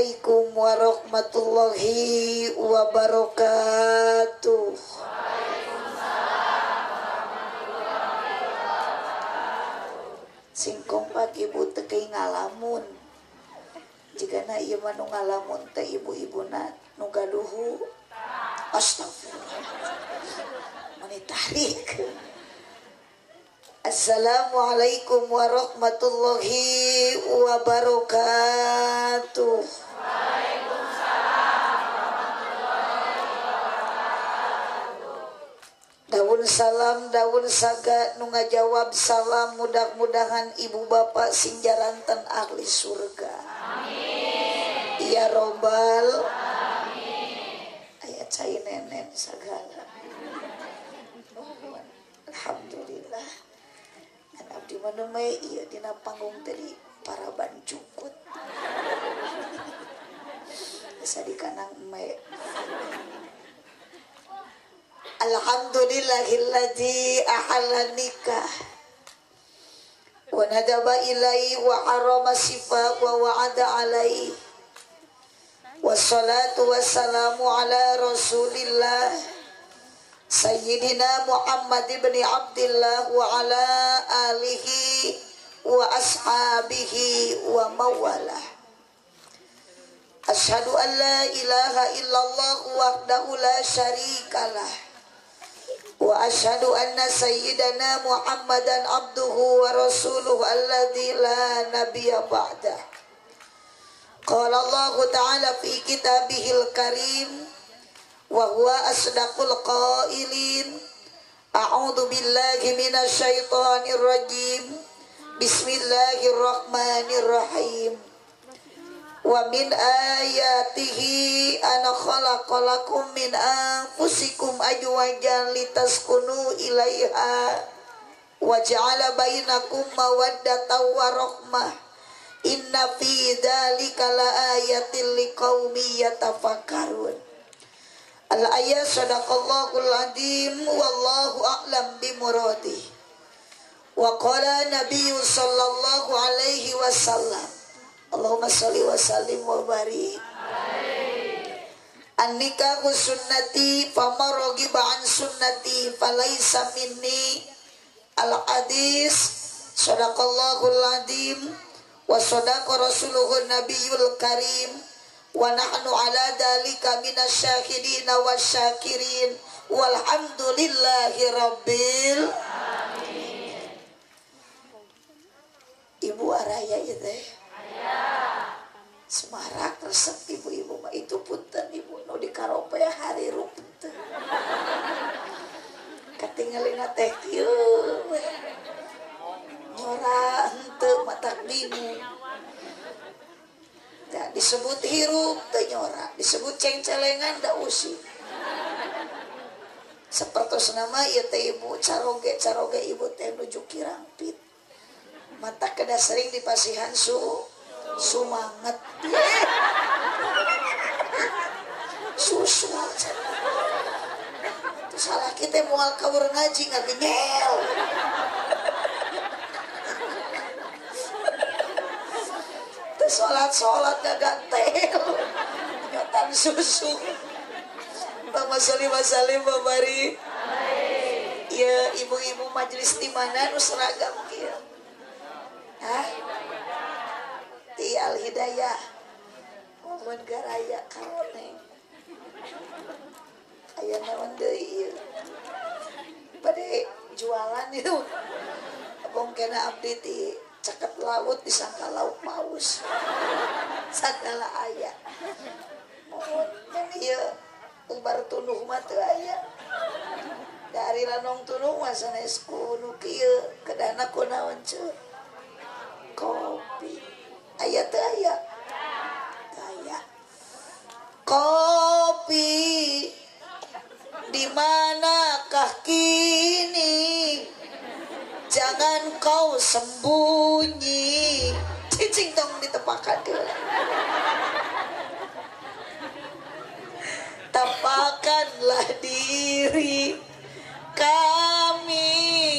Assalamualaikum warahmatullahi wabarakatuh. Waalaikumsalam warahmatullahi wabarakatuh. Singkong pagi ibu teu ngalamun. Jigana ieu mah nu ngalamun teh ibu-ibuna nu gaduhu. Astagfirullah. Mani tarik. Assalamualaikum warahmatullahi wabarakatuh. Waalaikumsalam warahmatullahi wabarakatuh. Daun salam, daun saga nu ngajawab salam, mudah-mudahan ibu bapak singjaranten ahli surga. Amin. Ya robbal alamin. Aya cai nenen sagala. Alhamdulillah. Abdi mana mae ieu dina panggung tadi paraban cukut. Bisa dikanang mae. Alhamdulillahilladzi ahalla nikah wa nadaba ilaihi wa harama sifa wa wa'ada alaihi. Wassalatu wassalamu ala rasulillah Sayyidina Muhammad ibn Abdullah wa ala alihi wa ashabihi wa mawalah. Asyhadu an la ilaha illallah wahdahu la syarikalah wa asyhadu anna sayyidana Muhammadan abduhu wa rasuluhu alladzi la nabiyya ba'dah. Qala Allah ta'ala fi kitabihil karim wa huwa asdaqul qailin. A'udzu billahi minasyaitonir rajim. Bismillahirrahmanirrahim. Wa min ayatihi an khalaqalakum min anfusikum azwajan litaskunu ilaiha wa ja'ala bainakum mawaddatan wa rahmah. Inna fi dzalika laayatin liqaumin yatafakkarun. Al-ayat sadaqallahul azim wallahu a'lam bimuradi. Wa qala nabiyyu sallallahu alaihi wasallam. Allahumma sholli wa sallim wa barik. An-nikahu sunnati faman raghiba an sunnati falaisa minni. Al-hadis sadaqallahul azim wa sadaqa rasuluhun nabiyul karim. Wa nahnu ala dalika minasyahidina wasyakirin walhamdulillahi rabbil alamin. Ibu araya ieu teh. Semarak resep ibu-ibu mah itu punten ibu nu di karope harirup teh. Katingalina teh kieu we. Nyora henteu matak bingung. Ya, disebut hirup teu nyora, disebut cengcelengan da usih. Sapertos nama ieu teh ibu caroge caroge ibu teh nuju kirampit. Mata kedah sering dipasihan sumanget. Susu. Teu salah kita moal kaur ngaji ngagenyel. Sholat-sholat gak gantel nyotan susu. Allahumma sholli wa sallim wa barik. Ya ibu-ibu majelis di mana nu seragam kieu? Hah? Ti Al Hidayah. Mun garaya karoneng. Aya naon deui ieu? Bade jualan ieu. Abong kena abdi ti caket laut disangka lauk paus sagala aya. Mohon ieu ubar tunuh mah teu aya. Dari lanong tunuh mah sanes ku nu kieu kedana ku naon ceu? Kopi. Aya teu aya? Teu aya. Kopi di manakah kini? Jangan kau sembunyi. Cicing dong ditepakan ke. Tapakanlah diri kami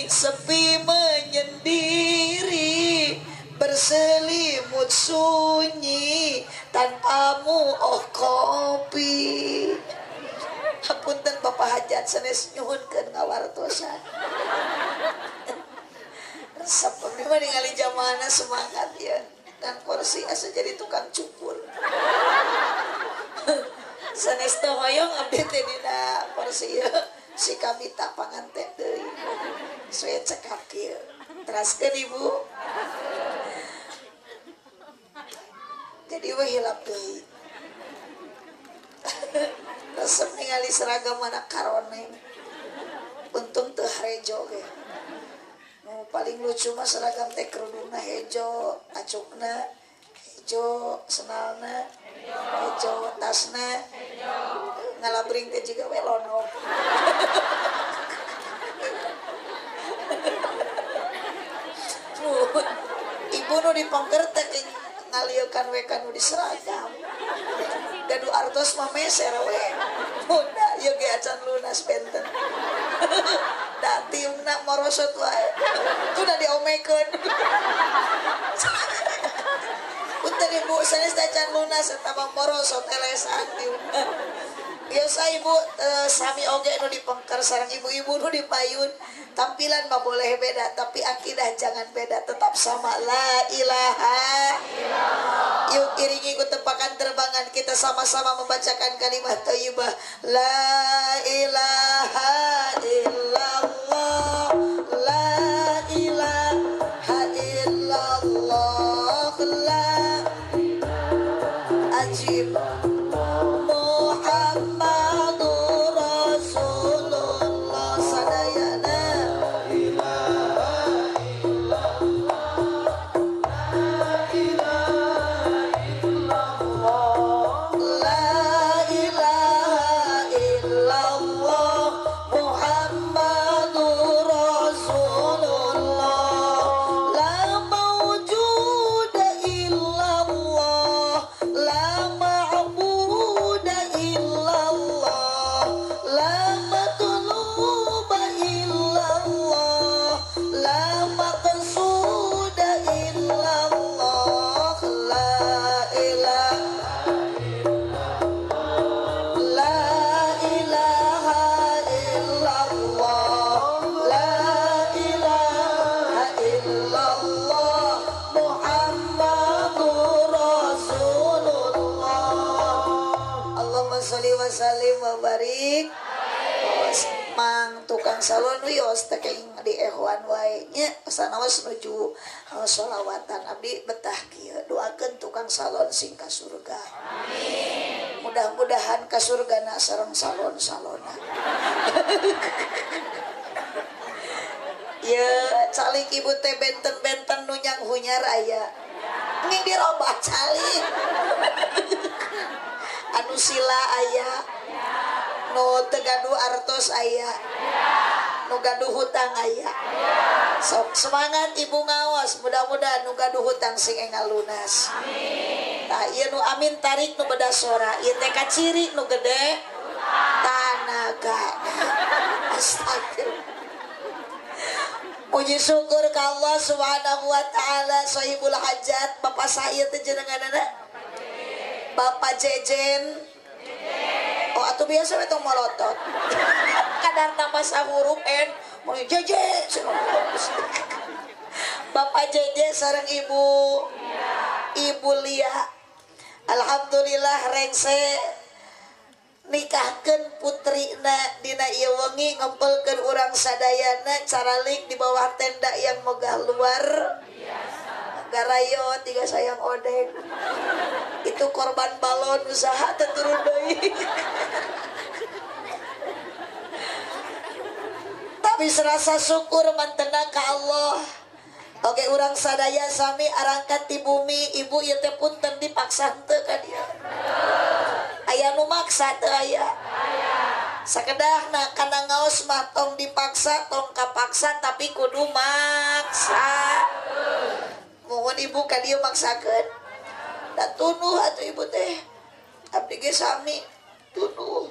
sepi menyendiri, berselimut sunyi tanpa hajat sanes nyuhunkeun ngawartosan. Resep abdi mah ningali jamaahna semangat ya. Dan kursi asa jadi tukang cukur. Sanes teu hoyong abdi teh dina kursi ieu si kabita panganten deui. Suwe cekap kieu. Teraskeun ibu. Jadi we hilap deui. Resep ningali seragam anak karoneng. Untung teu harejo ge. Nu paling lucu mah seragam teh kerudungna hejo, acukna hejo, senalna hejo, tasna hejo. Ngalabring teh jiga we lono. Ibu nu dipengker teh ngaliekan we kanu di seragam. Gaduh artos mah meser we. Bunda ieu ge acan lunas benten. Da tiungna morosot wae. Tuh da diomekeun. Punten ibu sanes acan lunas eta mah morosot elesan tiungna. Biasa ibu sami oge nu dipengker sareng ibu-ibu nu dipayun. Tampilan mah boleh beda tapi akidah jangan beda, tetap sama la ilaha illallah. Yuk iringi ku tepakan terbangan kita sama-sama membacakan kalimat thayyibah la ilaha illallah, la ilaha illallah, la ajib Muhammadur Rasulullah sadayana. Mang tukang salon wios teh di ehwan wae nya sanaos nuju sholawatan abdi betah kieu doakeun tukang salon sing ka surga. Amin. Mudah-mudahan ka surgana sareng salon-salona. Ye calik ibu teh benten-benten nu nyang hunyar aya. Ning dirobah calik. Anu sila aya. Nu teu gaduh artos aya, nu gaduh hutang aya. Sok semangat ibu ngaos, mudah-mudahan nu gaduh hutang sing enggal lunas. Amin. Tah ieu nu amin tarik nu beda sora, ieu teh kaciri nu gede tanagana. Astagfirullah. Puji syukur ka Allah Subhanahu wa taala sahibul hajat, bapak saya teh jenenganna Bapak Jejen. Oh atuh biasa we tong molotot. Kadar nama sahuruf N, mau JJ. Bapak JJ sareng Ibu Ibu Lia. Alhamdulillah rengse nikahkeun putrina dina ieu wengi ngempelkeun urang sadayana caralik di bawah tenda yang megah luar biasa. Garayo tiga sayang odeng. Itu korban balon usaha teu turun deui. Tapi serasa syukur mantena ka Allah. Oke urang sadaya sami arangkat ti bumi ibu ieu teh punten dipaksa henteu ka dieu. Aya nu maksa teu aya? Sakedahna kana ngaos mah tong dipaksa tong kapaksa tapi kudu maksa. Mohon ibu ka dieu maksakeun. Da tunuh atuh ibu teh. Abdi ge sami tunuh.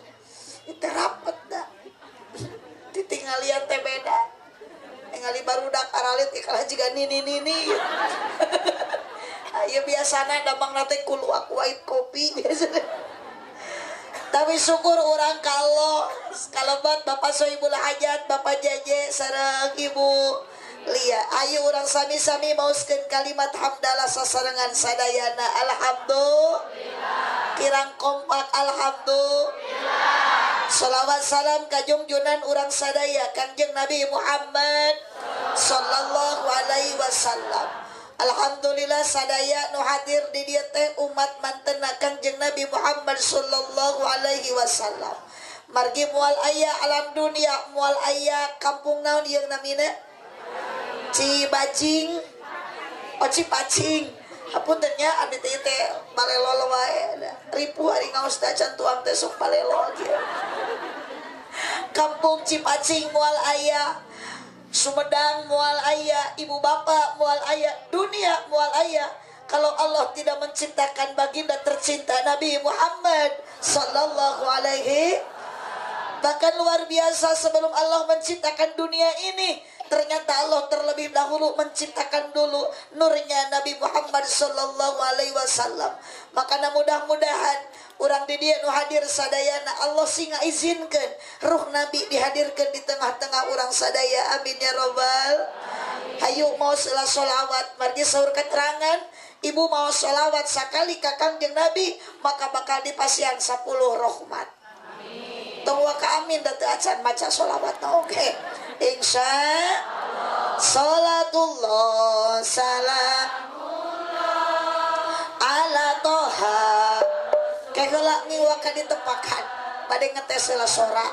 Teu rapet da. Ditinggalian teh beda. Ningali barudak aralit kalah jiga nini-nini. Ieu biasana damangna teh kuluak white kopi biasana. Tapi syukur orang kalau kalebat Bapak Sohibul Hajat, Bapak Jeje sareng Ibu Lia. Ayo orang sami-sami mauskeun kalimat hamdalah sasarengan sadayana. Alhamdulillah. Kirang kompak alhamdulillah. Salawat salam kajungjunan urang sadaya Kangjeng Nabi Muhammad sallallahu alaihi wasallam. Alhamdulillah sadaya nu hadir di dieu teh umat mantena Kangjeng Nabi Muhammad sallallahu alaihi wasallam. Margi moal aya alam dunia, moal aya kampung naon ieu namina? Cibajing. Oh Cipacing. Hapunten nya abdi teh teh balelo wae. Ripuh ari ngaos teh acan tuang teh sok balelo kieu. Kampung Cipacing moal aya, Sumedang moal aya, ibu bapak moal aya, dunia moal aya kalau Allah tidak menciptakan baginda tercinta Nabi Muhammad sallallahu alaihi. Bahkan luar biasa, sebelum Allah menciptakan dunia ini, ternyata Allah terlebih dahulu menciptakan dulu nurnya Nabi Muhammad sallallahu alaihi wasallam. Makanya mudah-mudahan urang di dieu nu hadir sadayana Allah sing ngaizinkeun ruh Nabi dihadirkeun di tengah-tengah urang sadaya. Amin ya robbal. Hayu mau sela sholawat, margi saur keterangan ibu mau sholawat sakali ka Kangjeng Nabi maka bakal dipasihan 10 rahmat. Tong waka amin da teu acan maca sholawat na oge. Insya Allah. Salatullah salamullah ala toha. Keheula ngiwaka ditepakan bade ngetes heula sora.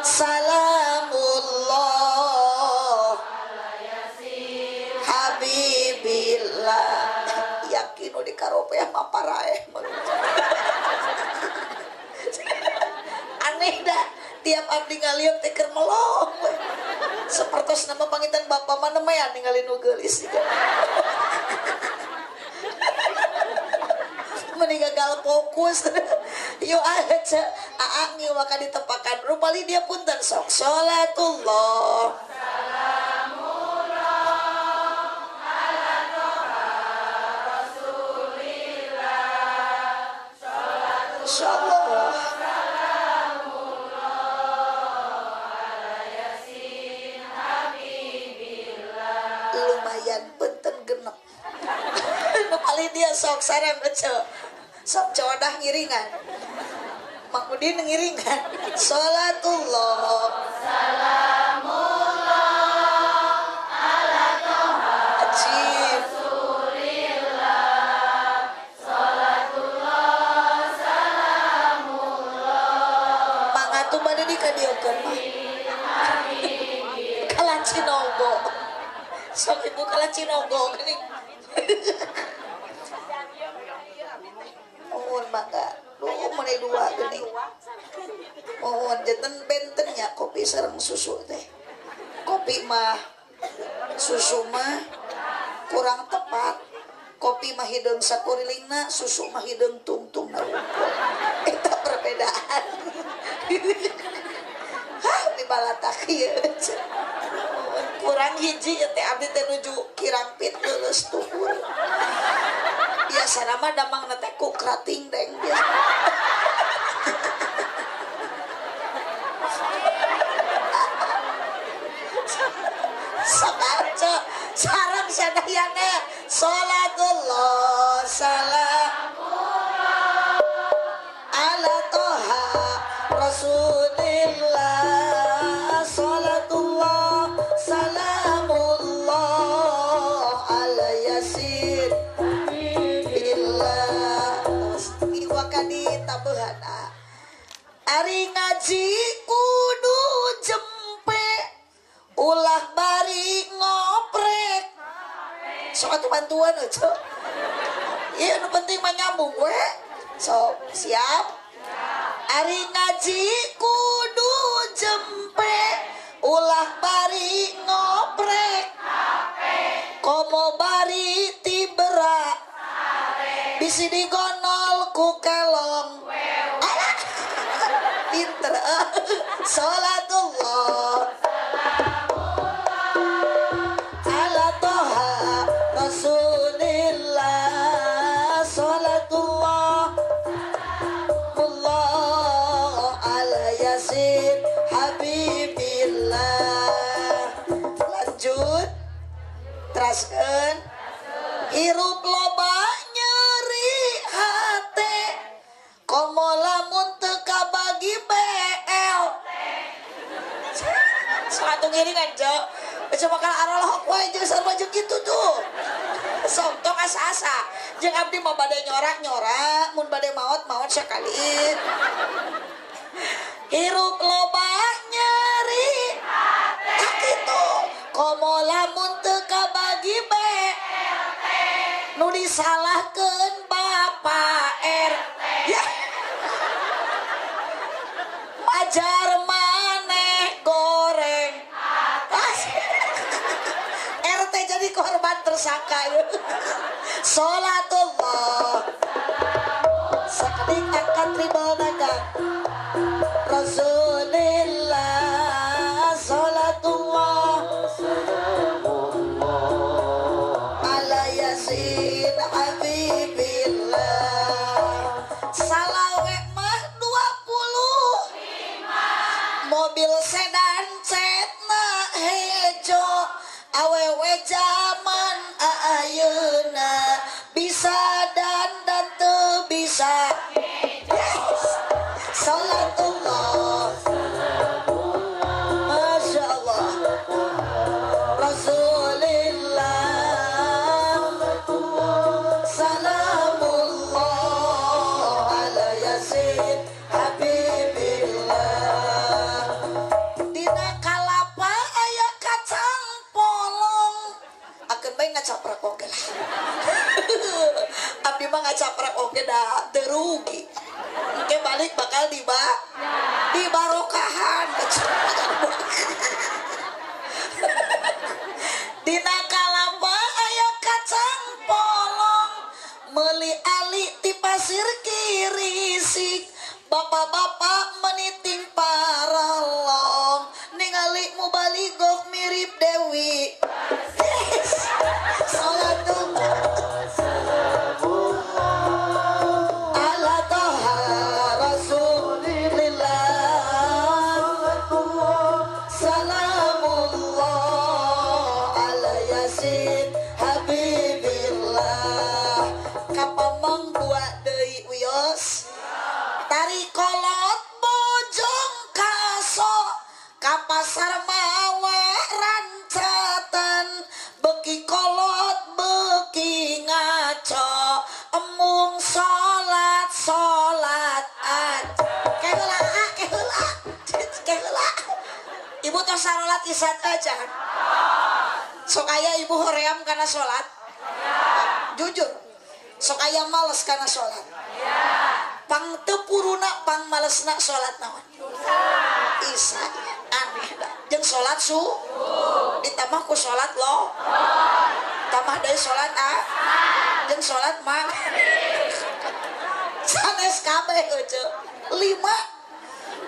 Salamullah ala yasin habibillah. Yakin nu dikaropeah mah paraeh. Aneh dah, tiap abdi ngalieu teh keur melong we. Sapertos nama pangitan bapak mah nemean ningali nu geulis. Meni gagal fokus. Yo aja aa ngiwaka ditepakan. Rupali dia punten sok salatullah salamullah ala toha rasulillah. Salatullah lumayan punten genep. Nu paling dia sok sareng ece. Sok codah ngiringan. Mang Udin ngiringan. Salatullah salamullah ala toha rasulillah. Salatullah salamullah. Mangatu bade dikadiokeun mah. Kalacinogo. Sok ibu kalacinogo geuning. Mohon mangga, duh meni dua geuning. Mohon janten benten nya kopi sareng susu teh. Kopi mah susu mah kurang tepat. Kopi mah hideung sakurilingna, susu mah hideung tungtungna wungkul. Eta perbedaan. Hah, dibalatak ieu. Kurang hiji teh abdi teh nuju kirampit leuleus tuhur. Biasana mah damangna teh ku krating deng biasa. Sabarca sareng sadayana salatullah salamullah ala toha rasulillah. Salatullah salamullah ala yasin billah. Iwakadi tabehan ari ngaji kudu jempe ulah bari ngoprek. Sok atuh bantuan euy. Ieu nu penting mah nyambung we. Sok siap? Ari ngaji kudu jempe ulah bari ngoprek. Komo bari tibera bisi digonol ku kelong. Pinter. Salatullah ala toha rasulillah. Salatullah Allah Teraskeun hirup loba nyeri hate komo lamun teu kabagi BL. Sok atuh ngiringan jo. Coba kalau aralahok wae jeung sarua jeung kitu tuh. Sok tong asa-asa. Jeung abdi mah bade nyorak-nyorak, mun bade maot-maot sakali. Hirup loba nyeri hate kitu. Komo lamun teu kabagi BLT. Nu disalahkeun Bapak RT. Ya. Majar maneh goreng. RT jadi korban tersangka. Salatullah sakedik angkat ribal dagang Rasulillah. Salatullah ala yasin habibillah. Salawe mah 25 mobil sedan cetna hejo awewe zaman ayeuna bisa dan teu bisa. Yes. Salatullah Masya Allah Rasulillah salamullah ala yasin habibillah. Dina kalapa aya kacang polong akeun bae ngacaprak oge lah. Abdi mah ngacaprak oge da teu rugi. Engke balik bakal dibarokahan. Dina kalapa aya kacang polong meuli ali ti pasir kirisik bapak-bapak meniting paralong ningali mubaligok mirip Dewi. Yes. Salatullah ala toha rasulillah salamullah ala yasin habibillah. Kapamong dua deui wios tari kolot bojong kaso ka pasar mawa rancatan beki kolot beki ngaco emung salat salat aja keheula keheula keheula. Ibu tos sarolat isat aja sok aya ibu hoream kana salat. Jujur sok aya males kana salat. Pang teu puruna pang malesna salat naon isa aneh da jeung salat su ditambah ku salat lo tambah deui salat a jeung salat mang sanes kabeh euceu lima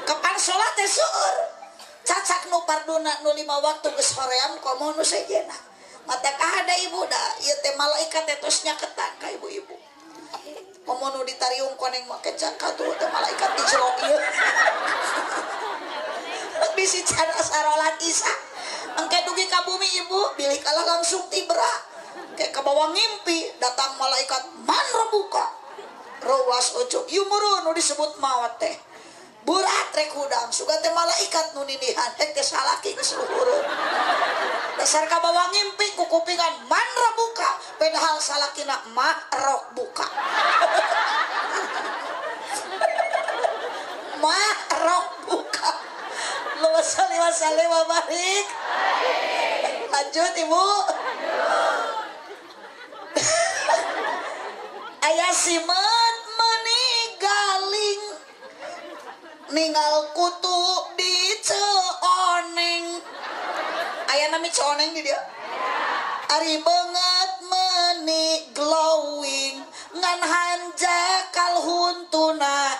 kapan salat teh seueur cacak nu parduna nu lima waktu geus hoream komo nu sejena mata kahada ibu da ieu teh malaikat teh tos nyaketan ka ibu-ibu. Komo nu ditariung koneng make cangka tuh teh malaikat di jero ieu. Bisi cara sarolat isya engke dugi ka bumi ibu bilih kalah langsung tibra kayak kabawa ngimpi datang malaikat man rebuka rawas ojo ieu meureun nu disebut maot teh berat rek hudang sugan teh malaikat nu nindihan rek teh salaki geus luhureun dasar kabawa ngimpi ku kupingan man rebuka padahal salakina ma rok buka. Ma rok buka. Sholli wa sallim wa barik. Lanjut ibu. Aya simet meni galing ninggal kutu di ceoneng. Aya nami ceoneng di dia. Ari banget meni glowing ngan hanjakal huntuna.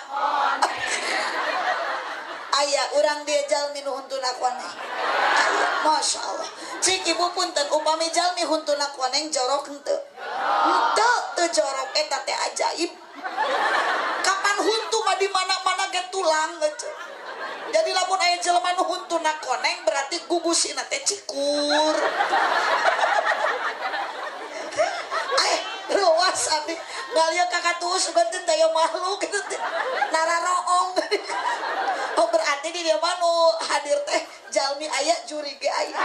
Aya urang dia jalmi nu huntuna koneng. Aya Masya Allah. Cik ibu punten upami jalmi huntuna koneng jorok henteu. Henteu teu jorok eta teh ajaib. Kapan huntu mah di mana-mana ge tulang geus. Jadi lamun aya jelema nu huntuna koneng berarti gugusina teh cikur. kakatuus sugan teh daya makhluk gitu teh. Nararoong. Oh berarti di dieu mah nu hadir teh jalmi aya jurig ge aya.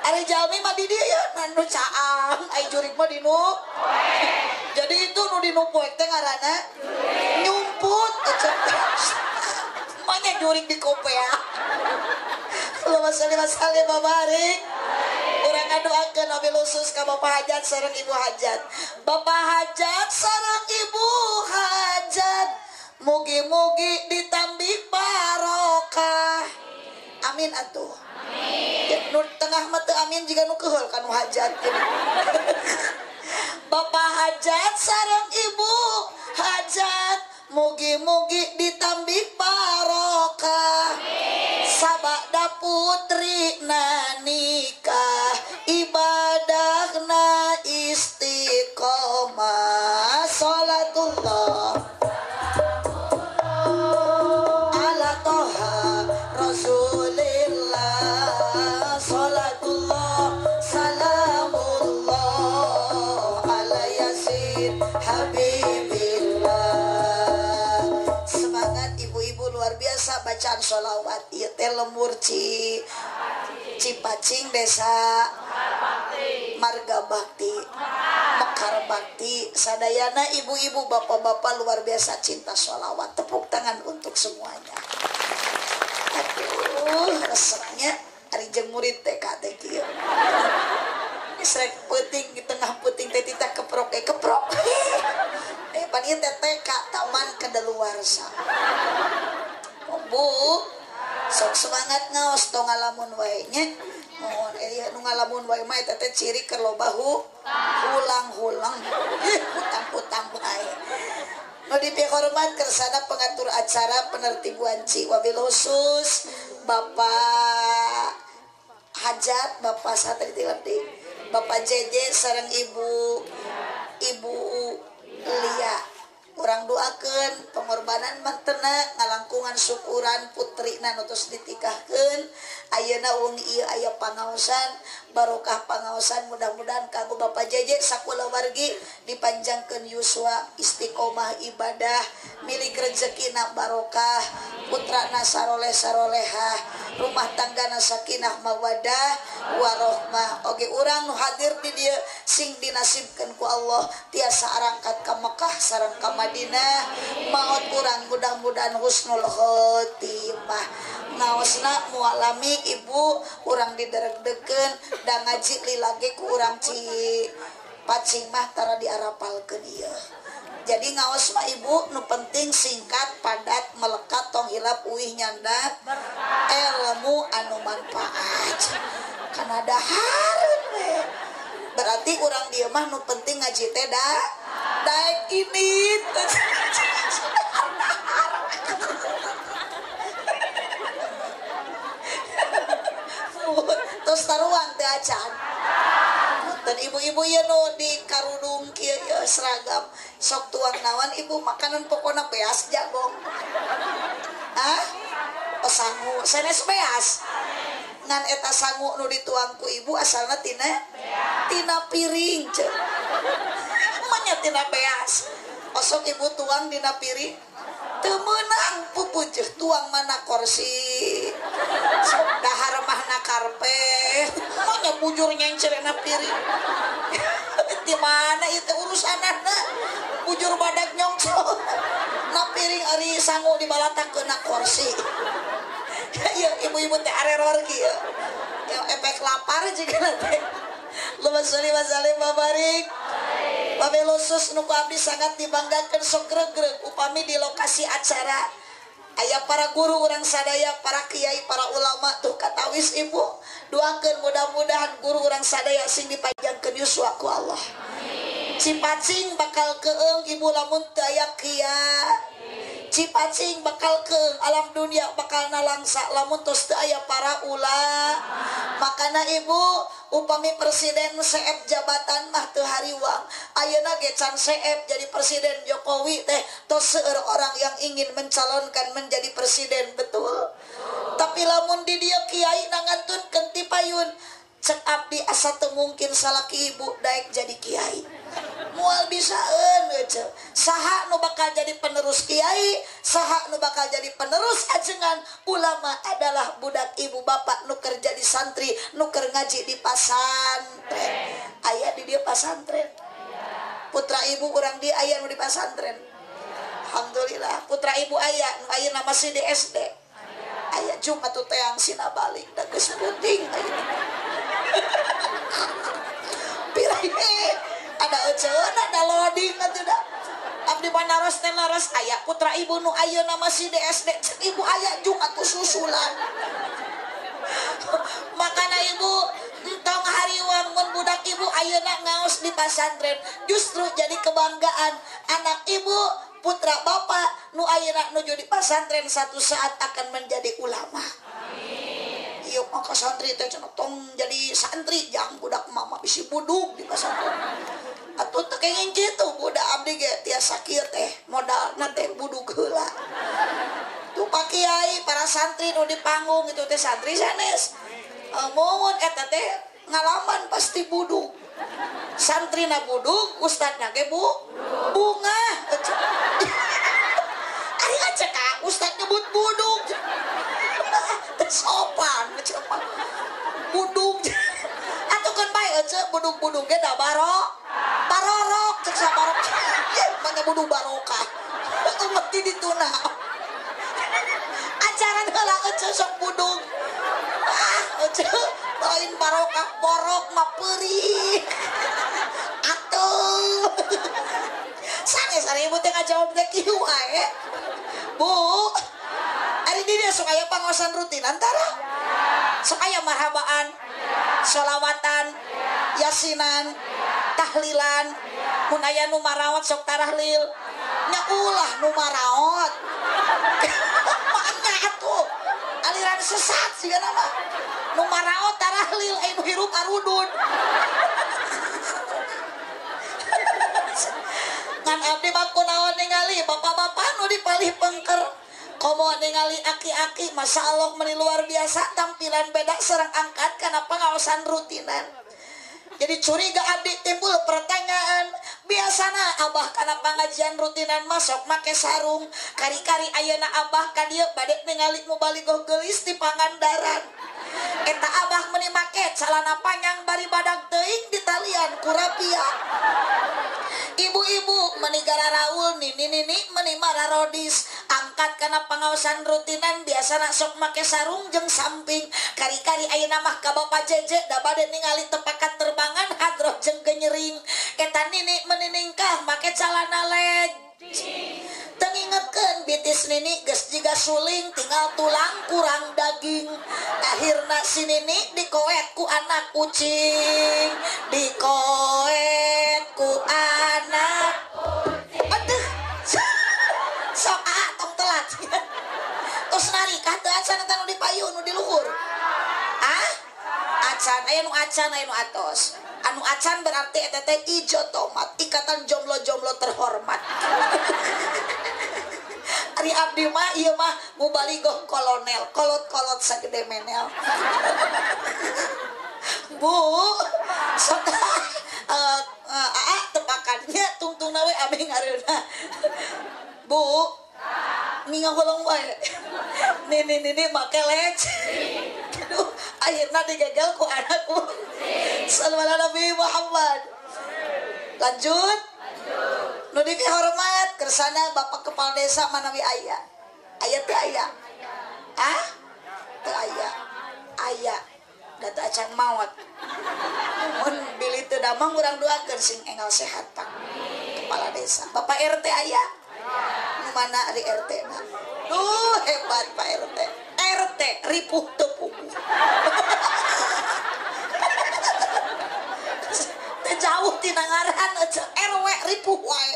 Ari jalmi mah di dieu ya nu caang, ai jurig mah di nu. Jadi itu nu di nu poek teh ngaranna nyumput. Manya jurig di kopea. Allahumma sholli wa sallim wa barik. Urang ngadoakeun wabil khusus ka Bapak Hajat sareng Ibu Hajat. Bapak Hajat sareng Ibu Hajat, mugi-mugi ditambih barokah. Amin atuh. Amin. Ya, nu tengah mah teu amin jiga nu keheul ka nu hajat. Bapak Hajat sareng Ibu Hajat, mugi-mugi ditambih barokah. Sabada putri na nikah, ibadahna istiqomah. Salatullah ala toha rasulillah. Salatullah salamullah ala yasin habibillah. Semangat ibu-ibu luar biasa bacaan sholawat. Ieu teh lembur Cipacing desa Marga Bakti Mekar Bakti. Sadayana ibu-ibu bapak-bapak luar biasa cinta sholawat. Tepuk tangan untuk semuanya. Aduh resepnya ari jeung murid TK teh kieu. Srek peuting di tengah peuting teh titah keprok keprok. Pan ieu teh TK taman kedaluwarsa. Bu, sok semangat ngaos tong ngalamun wae nya. Mohon nu ngalamun wae mah eta teh ciri keur loba hulang-hulang. Hutang-hutang wae. Nu dipihormat kersana pengatur acara penertib wanci wabil khusus Bapak Hajat, Bapak Satri Tilapti, Bapak JJ sareng Ibu Lia. Urang doakeun pengorbanan mantena ngalangkungan syukuran putrina nu tos ditikahkeun. Ayeuna wengi ieu aya pangaosan, barokah pangaosan mudah-mudahan kanggo Bapak JJ sakulawargi dipanjangkeun yuswa, istiqomah ibadah, milik rezekina barokah, putrana saroleh sarolehah, rumah tanggana sakinah mawadah warohmah. Oge urang nu hadir di dieu sing dinasibkeun ku Allah tiasa arangkat ka Mekah sareng ka Madinah. Maot urang mudah-mudahan husnul khotimah. Ngaosna mualami ibu urang didereg-degeun da ngaji lilage ku urang Cipacing mah tara diarapalkeun ieu. Jadi ngaos mah ibu nu penting singkat, padat, melekat, tong hilap uih nyanda ilmu anu manfaat. Kana dahareun we. Berarti urang dieu mah nu penting ngaji teh da daek ini. Terus taruhan teh acan. Dan ibu-ibu ieu nu di karudung kieu ieu seragam sok tuang nawan ibu makanan pokona beas jagong. Hah? Oh sangu, sanes beas. Ngan eta sangu nu dituang ku ibu asalna tina piring ceuk. Manya tina beas. Osok ibu tuang dina piring teu meunang pupujuh tuang mana kursi. Sok dahar mahna karpet. Manya bujur nyencerena piring. Di mana itu urusanana? Bujur badak nyongcol. Na piring ari sangu dibalatakeun na kursi. Ya ibu-ibu teh areror kieu. Ya efek lapar juga teh. Allahumma sholli wa sallim wa barik. Wabil khusus nu ku abdi sangat dibanggakeun sok greg-greg upami di lokasi acara aya para guru urang sadaya, para kiai, para ulama tuh katawis ibu. Doakeun mudah-mudahan guru urang sadaya sing dipanjangkeun yuswa ku Allah. Cipacing bakal keung ibu lamun teu aya kiai. Cipacing bakal keung alam dunia bakal nalangsa lamun tos teu aya para ulama. Makana ibu upami presiden CF jabatan mah teu hariwang. Ayeuna ge can CF jadi presiden Jokowi teh tos seueur orang yang ingin mencalonkan menjadi presiden, betul. Tapi lamun di dieu kiai nangantunkeun ti payun, cek abdi asa teu mungkin salaki ibu daek jadi kiai. Moal bisaeun ece. Saha nu bakal jadi penerus kiai, saha nu bakal jadi penerus ajengan ulama adalah budak ibu bapak nu keur jadi santri, nu keur ngaji di pasantren. Aya di dieu pasantren. Putra ibu urang dieu aya nu di pasantren. Alhamdulillah, putra ibu aya nu ayeuna masih di SD. Aya jung atuh teang sina balik da geus puting ayeuna. Pirai ada euceun ada loading atuh da. Abdi mah naros teh naros aya putra ibu nu ayeuna masih di SD, cek ibu aya jung atuh susulan. Makana ibu entong hariwang mun budak ibu ayeuna ngaos di pasantren, justru jadi kebanggaan anak ibu, putra bapak nu ayeuna nuju di pasantren satu saat akan menjadi ulama. Ieu maka santri teh cenah tong jadi santri jang budak mama bisi budug di pasantren. Atuh teu kenging kitu budak abdi ge tiasa kieu teh modalna teh budug heula. Tuh Pak Kiai para santri nu di panggung itu teh santri sanes. Mun eta teh ngalaman pasti budug. Santrina budug, ustadna ge bu bunga. Ari ngacek ka ustad nyebut budug. Teu sopan ngecek budug. Atuh keun bae ece budug-budug ge da barorok cek sabarok. Ye mah budug barokah. Ngerti dituna. Ajaran heula ece sok budug. Ah ece lain barokah borok mah peurih. Atuh. Sanes ari ibu teh ngajawab teh kieu wae. Bu, ari di dieu sok aya pangaosan rutinan tara? Sok aya marhabaan, sholawatan, yasinan, tahlilan, mun aya nu marawat sok tarahlil. Nya ulah nu maraot. Maknya atuh aliran sesat sigana mah. Nu maraot tarahlil aya nu hirup arudun. Ngan abdi mah kunaon ningali bapak-bapak nu dipalih pengker. Komo ningali aki-aki, Masya Allah meni luar biasa tampilan beda serang angkat karena pengawasan rutinan. Jadi curiga abdi timbul pertanyaan, biasana abah karena pengajian rutinan masuk make sarung, kari-kari ayeuna abah ka dieu bade ningali mubaligoh geulis di Pangandaran. Eta abah meni make calana panjang bari badag teuing di talian kurapia. Ibu-ibu meni gararaul nini-nini meni mararodis angkat karena pengawasan rutinan biasana sok make sarung jeung samping, kari-kari ayeuna mah ka Bapak Jeje da bade ningali tepakat terbangan hadroh jeung genyering. Eta nini meniningkah make calana legging. Teu ngingetkeun bitis nini geus jiga suling tinggal tulang kurang daging. Akhirna si nini dikoet ku anak kucing, dikoet ku anak kucing. Aduh, sok ah tong telat. Tos narikah teu acan eta nu di payun nu di luhur? Ah? Acan, aya nu acan, aya nu atos. Anu acan berarti eta teh ijo tomat, ikatan jomblo-jomblo terhormat. Ari abdi mah ieu mah mubaligoh kolonel, kolot-kolot sagede menel. Bu, sok aa tepakannya tungtungna we abdi ngareuna. Bu, ngingahulung wae. Nini-nini make lec. Aduh, akhirna digagal ku anakku. Sallallahu Nabi Muhammad. Lanjut. Nu dihormat kersana Bapak Kepala Desa manawi aya. Aya teu aya? Ah? Teu aya. Aya. Da teu acan maot. Mun bilih teu damang urang doakeun sing enggal sehat Pak Kepala Desa. Bapak RT aya? Nu mana ari RT na? Duh, hebat Pak RT. RT ripuh teu puguh. Teu jauh tina ngaran RW ripuh wae.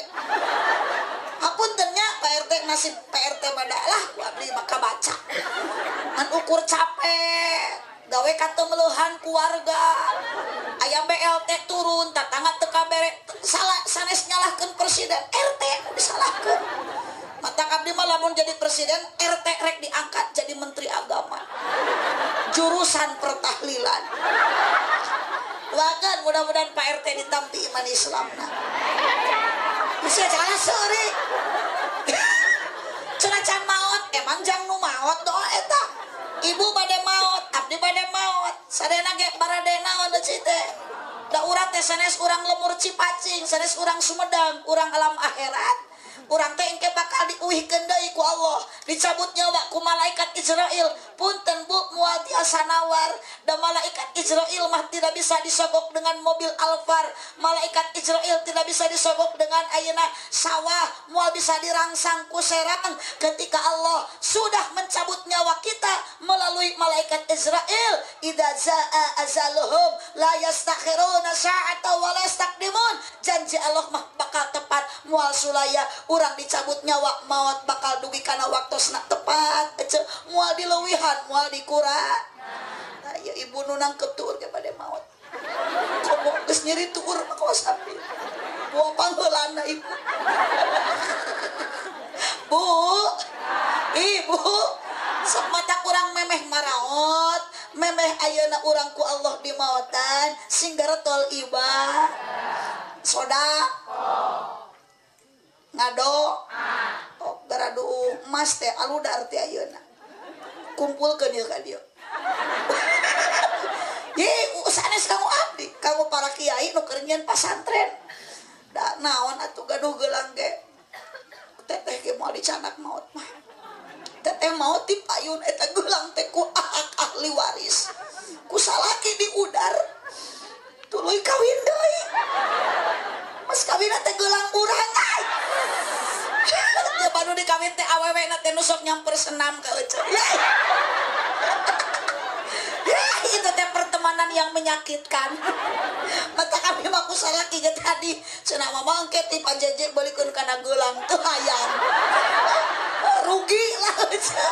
Hapunten nya Pak RT masih Pak RT madalah ku abdi maka baca. Ngan ukur capek, gawe katemeleuhan ku warga. Aya BLT turun, tatangga teu kabere, salah sanes nyalahkeun presiden, RT disalahkeun. Mata abdi mah lamun jadi presiden, RT rek diangkat jadi menteri agama. Jurusan pertahlilan. Doakan mudah-mudahan Pak RT ditampi iman Islamna. Bisa cara seuri. Cenah can maot, emang jang nu maot doa eta. Ibu bade maot, abdi bade maot. Sadena ge barade naon deui teh. Da urang teh sanes urang lemur Cipacing, sanes urang Sumedang, urang alam akhirat. Urang teh engke bakal diuihkeun deui ku Allah, dicabut nyawa ku malaikat Israil. Punten bu, moal tiasa nawar. Da malaikat Israil mah tidak bisa disogok dengan mobil Alphard. Malaikat Israil tidak bisa disogok dengan ayeuna sawah, moal bisa dirangsang ku serang. Ketika Allah sudah mencabut nyawa kita melalui malaikat Israil, idza zaa azaluhum la yastakhiruna sa'ata wa la yastaqdimun. Janji Allah mah bakal tepat, moal sulaya. Urang dicabut nyawa maot bakal dugi kana waktosna tepat, moal dileuwihan, moal dikurang. Nah, ya ibu nu nangkep tuur ge bade maot. Komo geus nyeri tuur mah kawas abdi. Buang pangheulana ibu. Bu, ibu, sok mata kurang memeh maraot, memeh ayeuna urang ku Allah dimaotan, sing garetol iba. Soda. Ngado. Oh, garadu emas teh aludar teh ayeuna. Kumpulkeun ieu ka dieu. Ye, sanes kamu abdi, kamu para kiai nu keur nyieun pasantren. Da naon atuh gaduh gelang ge. Teteh ge moal dicanak maot mah. Teteh maot ti payun eta gelang teh ku hak ahli waris. Ku salaki diudar. Tuluy kawin deui. Mas kawin teh gelang urang ai. Ya baru dikawin teh awewe na teh nu sok nyamper senam ka ece. Ya, itu teh pertemanan yang menyakitkan. Mata kami mah ku salaki ge tadi cenah mah engke ti panjeje beulikeun kana gelang teu hayang. Rugi lah ece.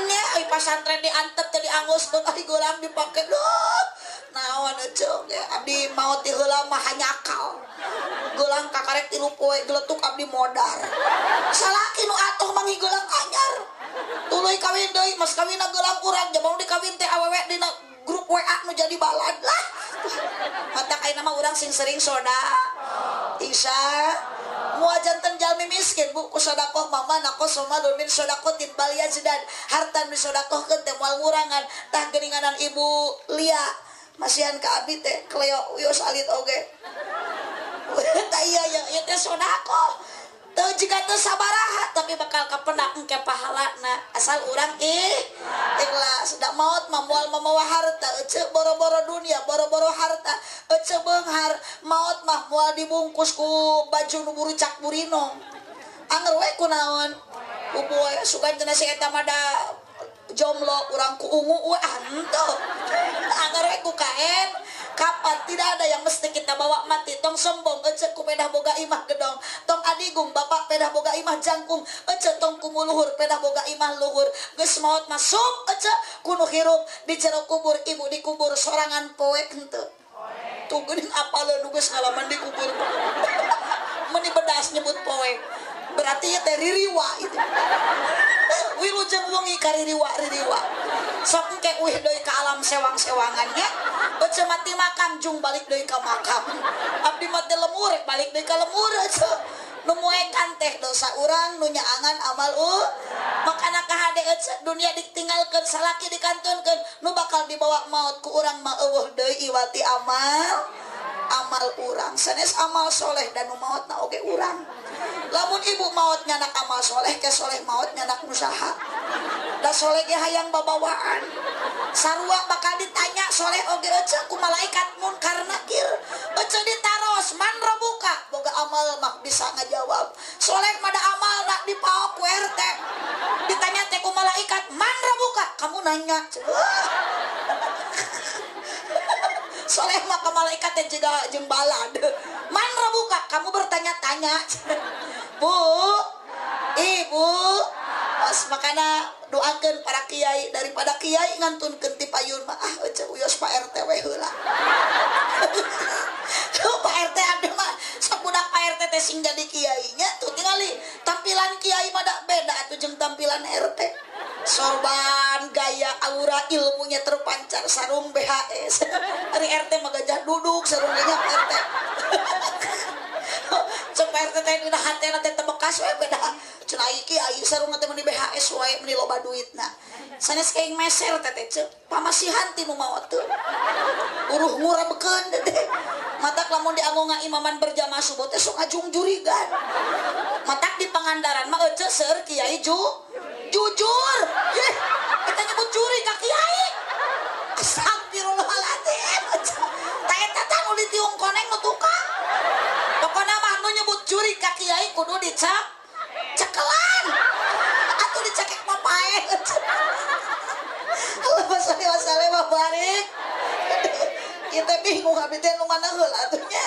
Nya ai pasantren diantep teh dianguskeun ai gelang dipake. Duh. Naon ece ge abdi maot ti heula mah hanyakal. Gelang kakarek 3 poe geletuk abdi modar. Salaki nu atoh mangi gelang anyar. Tuluy kawin deui, mas kawinna gelang urang, jabang dikawin teh awewe dina grup WA nu jadi balad lah. Matak ayeuna mah urang sing sering soda. Isa moal janten jalmi miskin bu ku sodakoh mama naqosoma min sodakotin bal yazdan. Harta nu disodakohkeun teh moal ngurangan. Tah geuninganan ibu Lia masihan ka abi teh Cleo wios alit oge. Tah iya ya teh sodakoh. Teu jika teu sabaraha tapi bakal kapenak engke pahalana asal urang ikhlas. Da maot mah moal mamawa harta ece boro-boro dunia, boro-boro harta ece beunghar. Maot mah moal dibungkus ku baju nu burucak burinong. Anger we ku naon? Ku boe sugan cenah si eta mah da jomblo urang ku ungu we ah henteu. Anger we ku kaen. Kapan tidak ada yang mesti kita bawa mati. Tong sombong ece ku pedah boga imah gedong. Tong adigung bapak pedah boga imah jangkung. Ece tong kumuluhur pedah boga imah luhur. Geus maot masuk ece kuno hirup di jero kubur ibu dikubur sorangan poek henteu. Tuh geuning apaleun nu geus ngalaman dikubur. Meuni bedas nyebut poek. Berarti ieu teh ririwa itu. Wilujeng wengi kaririwa ririwa. Sok engke uih deui ka alam sewang-sewangannya. Ece mati makam jung balik deui ka makam. Abdi mah teh lemur balik deui ka lemur ece. Nu moekan teh dosa urang nu nyaangan amal makana kahade ece dunia ditinggalkeun salaki dikantunkeun nu bakal dibawa maot ku urang mah eueuh deui iwati amal amal urang sanes amal soleh dan nu maotna oge urang. Lamun ibu maot nyanak amal soleh ke soleh maot nyanak usaha. Da soleh ge hayang babawaan. Sarua bakal ditanya soleh oge ece ku malaikat munkar nakir. Ece ditaros man robuka boga amal mah bisa ngajawab. Soleh mah da amalna dipaok ku RT. Ditanya teh ku malaikat man robuka kamu nanya. Soleh mah ke malaikat teh juga jeung balad. Man robuka kamu bertanya-tanya. Bu, ibu, os makana doakeun para kiai daripada kiai ngantunkeun ti payun mah ah ece uyos Pak RT we heula. Pak RT abdi mah sok budak Pak RT teh sing jadi kiainya tuh tingali tampilan kiai mah da beda atuh jeung tampilan RT. Sorban, gaya, aura, ilmunya terpancar, sarung BHS. Ari RT mah gajah duduk sarungnya RT. Cek Pak RT teh dina bekas we beda. Cenah kiai sarung teh meuni BHS wae meuni loba duitna. Sanes kaing meser teh teh ceu. Pamasihan ti nu maot teu. Uruh ngurabkeun teh. Matak lamun dianggo ngaimaman berjamaah subuh teh sok ngajungjurigan. Matak di Pangandaran mah eceu seueur kiai jujur. Yeh, kita nyebut juri ka kiai. Astagfirullahaladzim. Ta eta tah nu ditiung koneng nu tukang. Pokona mah nu nyebut juri ka kiai kudu dicap cekelan. Atuh dicekek mah paeh. Allahumma sholli wa sallim wa barik. Kita bingung abdi teh nu mana heula atuh nya.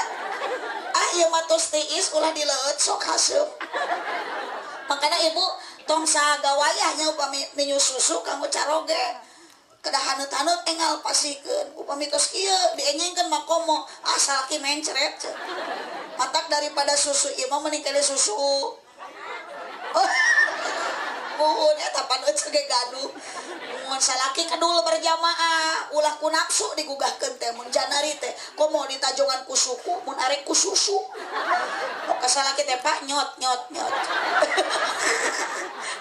Ah ieu mah tos tiis ulah dileueut sok haseup. Makana ibu tong sagawayah nya upami minyu susu kanggo caroge. Kedah haneut-haneut engal pasikeun. Upami tos ieu dienyingkeun mah komo asal ki mencret. Matak daripada susu ieu mah mending kade susu. Oh. Muhun eta pan euceu ge gaduh. Mun salaki kedul berjamaah ulah ku nafsu digugahkeun teh mun janari teh komo ditajongan ku suku mun arek ku susu. Ka salaki teh Pak nyot nyot nyot.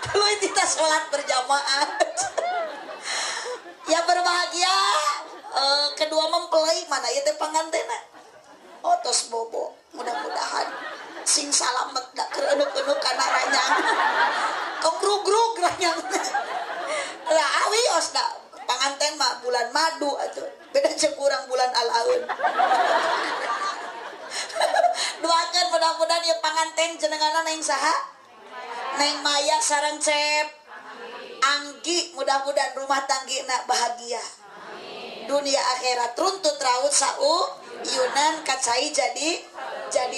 Tuluy kita salat berjamaah. Ya berbahagia kedua mempelai mana ieu teh pangantena. Oh tos bobo mudah-mudahan sing salamet da keur eunuk-eunuk kana ranyang. Tong grug-grug ranyang. Lah awios da panganten mah bulan madu atuh. Beda jeung urang bulan alaun. Doakeun mudah-mudahan ieu panganten jenenganna neng saha? Neng Maya sareng Cep Anggi, mudah-mudahan rumah tanggina bahagia. Dunia akhirat runtut raut sau yunan kacai jadi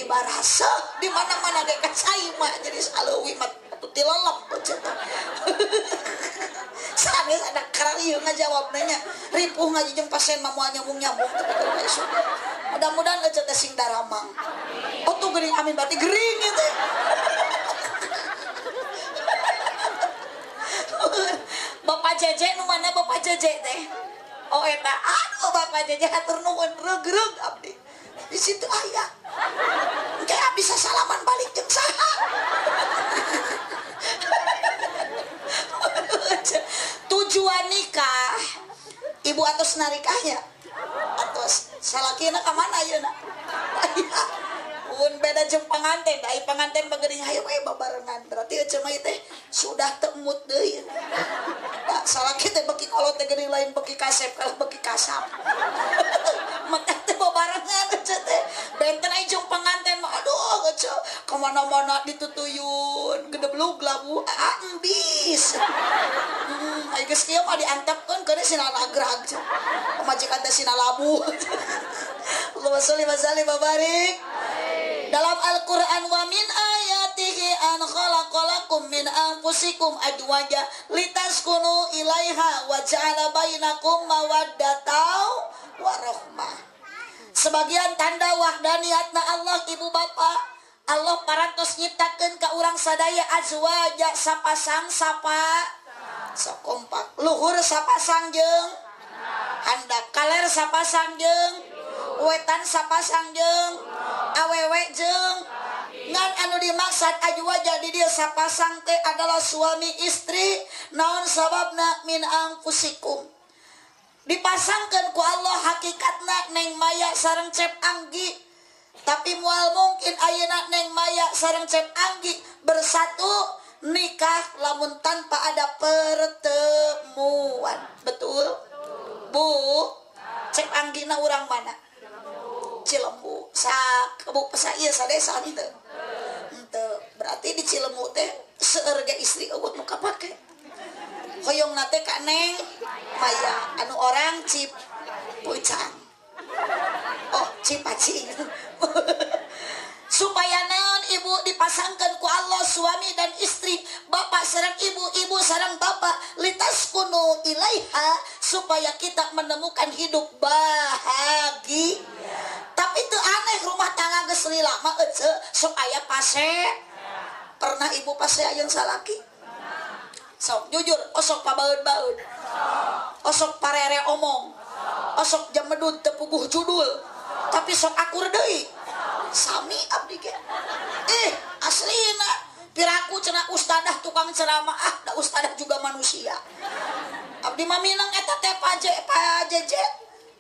barasa di mana-mana ge kacai mah jadi saleuwi mah atuh tilelep cenah. Sanes ada kararieu ngajawab nanya ripuh ngaji jeung pasien mah moal nyambung-nyambung tapi keur besok. Mudah-mudahan eceu teh sing daramang. Oh tuh geuning amin berarti gering ieu teh. Bapak Jeje nu mana Bapak Jeje teh? Oh eta, aduh Bapak Jeje hatur nuhun reug-reug abdi. Di situ aya. Engke abdi sasalaman balik jeung saha. Tujuan nikah ibu atos narikahnya atos salakina ka mana ayeuna? Aya. Mun beda jeung panganten, ai panganten mah geuning hayu we babarengan. Berarti eceu mah teh sudah temut deui. Da salaki teh beki kolot teh geuning lain beki kasep kalah beki kasap. Mata teh babarengan eceu teh. Benten ai jeung panganten mah aduh eceu ka mana-mana ditutuyun, gedeblug labu ambis. Ai geus kieu mah diantepkeun keun sina lagrag. Pamajikan teh sina labu. Allahumma sholli wa sallim wa barik. Dalam Al-Qur'an wa min ayatihi an khalaqalakum min anfusikum azwaja litaskunu ilaiha wa ja'ala bainakum mawaddatan wa rahmah. Sebagian tanda wahdaniyatna Allah ibu bapak, Allah parantos nyiptakeun ka urang sadaya azwaja sapasang sapa sakompak, luhur sapasang jeung handap, kaler sapasang jeung wetan sapasang jeung awewe jeung ngan anu dimaksud azwaja di dieu sapasang teh adalah suami istri. Naon sababna? Min anfusikum. Dipasangkeun ku Allah hakikatna Neng Maya sareng Cep Anggi, tapi moal mungkin ayeuna Neng Maya sareng Cep Anggi bersatu nikah lamun tanpa ada pertemuan. Betul? Bu, Cep Anggina urang mana? Cilembu. Sa kebu sa ieu sadesa henteu. Henteu. Berarti di Cilembu teh seueur ge istri eueuh nu kapake. Hoyongna teh ka Neng Maya anu orang Cipucang. Oh, Cipacing. Supaya naon ibu dipasangkan ku Allah suami dan istri, bapak sareng ibu, ibu sareng bapak, litaskunu ilaiha, supaya kita menemukan hidup bahagia. Tapi itu aneh rumah tangga geus lila mah eceu sok aya pase. Pernah ibu pase aya salaki? Sok jujur, osok pabaeun-baeun. Osok parere omong. Osok jamedud teu puguh judul. Tapi sok akur deui. Sami abdi ge. Aslina Piraku cenah ustadah tukang ceramah, ah da ustadah juga manusia. Abdi mah minang eta teh Pak Jeje.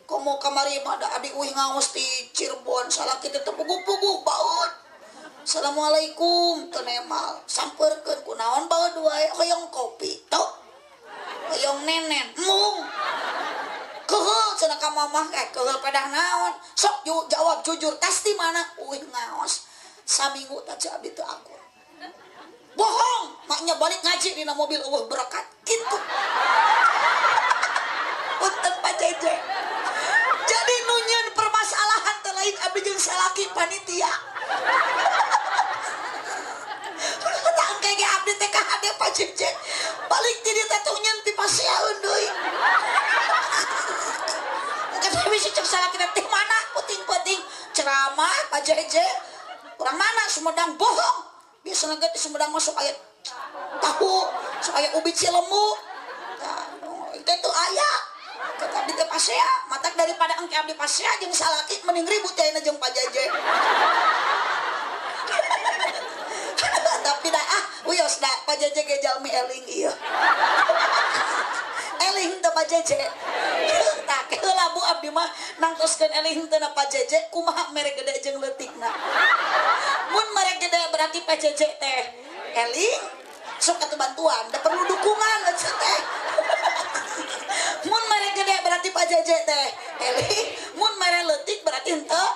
Komo kamari mah da abdi uih ngaos di Cirebon salaki teh teu puguh-puguh baeud. Assalamualaikum teu nemal. Sampeurkeun kunaon baeud wae hoyong kopi tok. Hoyong nenen mung. Keuheul cenah ka mamah eh keuheul pedah naon. Sok jawab jujur tas di mana uih ngaos. Saminggu teh abdi teu akur. Bohong, maknya balik ngaji dina mobil eueuh berkat gitu. Punten Pak Jeje. Jadi nu nyeun permasalahan teh lain abdi jeung salaki panitia. Tah engke ge abdi teh ka hade Pak Jeje. Balik ti dieu teh tong nyeun pipaseaeun deui. Engke teh bisi cek salaki teh mana puting-puting ceramah Pak Jeje. Urang mana Sumedang bohong. Biasanya ge di Sumedang masuk aya tahu, sok aya ubi cilemu. Tah, engke teu aya. Kata abdi teh pasea, matak daripada engke abdi pasea jeung salaki mending ribut ayeuna jeung Pak Jeje. Tapi dah ah, wios dah Pak Jeje ge jalmi eling ieu. Eling teh Pak Jeje. Tah heula Bu abdi mah nangtoskeun eling teh na Pak Jeje kumaha mere gede jeung leutikna. Mun mere gede berarti Pak Jeje teh eling sok atuh bantuan, da perlu dukungan cenah teh. Mun mere gede berarti Pak Jeje teh eling, mun mere leutik berarti henteu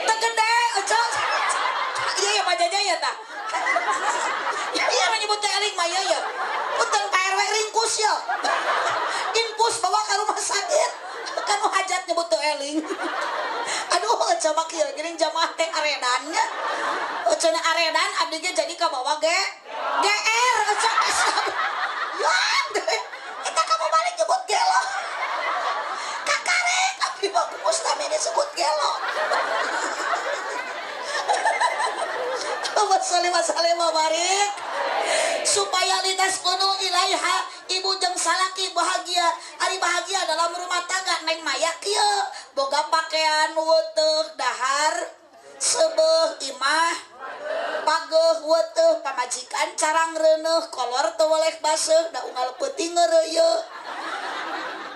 teu gede cenah. Iya ya Pak Jeje ya tah. Iya menyebut teh eling mah ieu ya. Punten Pak RW ringkus ya. Infus bawa ke rumah sakit. Kan nu hajat nyebut teu eling. Aduh coba kieu geuning jamaah teh aredannya. Cenah aredan abdi ge jadi kabawa ge GR cenah. Ya eta kamu balik nyebut gelo. Kakarek abdi mah ku mustami disebut gelo. Wassalli wa barik supaya litas kunu ilaiha ibu jeung salaki bahagia. Ari bahagia dalam rumah tangga neng maya kieu boga pakaian weuteuk dahar seubeuh imah pageuh weuteuk pamajikan carang reuneuh kolor teu weleh baseuh da unggal peuting ngeureuyeuh.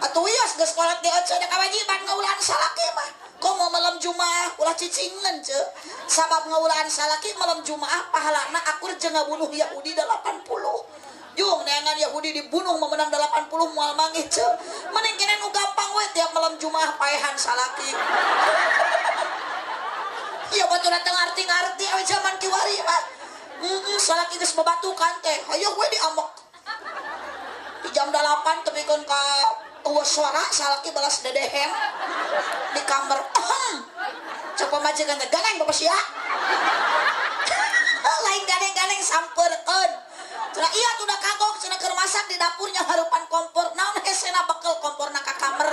Atuh wios geus kolot di oce da kawajiban ngaulaan salaki mah. Komo malam Jumaah ulah cicingan ce. Sabab ngaulaan salaki malam Jumaah pahalana akur jeung ngabunuh Yahudi 80. Jung neangan Yahudi dibunuh memenang 80 moal mangih ce. Mending kene nu gampang we tiap malam Jumaah paehan salaki. Ieu batur teu ngarti-ngarti awe zaman kiwari mah. Salaki geus babatukan teh. Hayoh we diamok. Di jam 8 tepikeun ka eueuh suara salaki balas dedehem di kamar. Cek pamajikan teh ganeng bapak sia. Lain ganeng-ganeng sampeurkeun. Cenah iya tuh udah kagok cenah keur masak di dapurnya harupan kompor. Naon hesena bekel komporna ka kamar.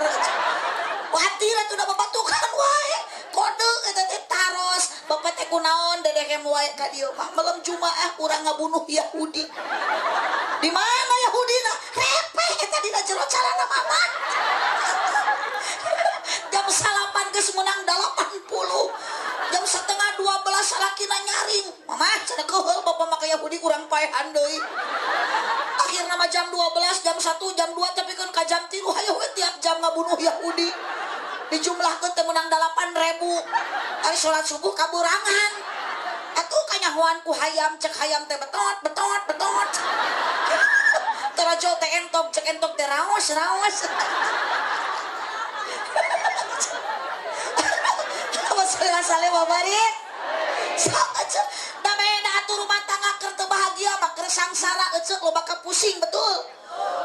Watir atuh udah babatukan wae. Kode eta teh taros. Bapak teh kunaon dedehem wae ka dieu mah. Malam Jumaah urang ngabunuh Yahudi. Di mana Yahudina? Repeh eta dina jero calana mama. Jam 9 geus menang 80. Jam 11:30 salakina nyaring. Mama cenah keuheul bapak mah ka Yahudi urang paehan deui. Akhirna mah jam 12, jam 1, jam 2 tepikeun ka jam 3 hayoh we tiap jam ngabunuh Yahudi. Dijumlahkeun teh menang 8.000. Ari salat subuh kaburangan. Atuh kanyahoan ku hayam cek hayam teh betot betot betot. Terajo teh entok cek entok teh raos raos. Wassalli wa barik. Sok ecek da beda atuh rumah tangga keur teu bahagia mah keur sangsara ecek loba kapusing betul.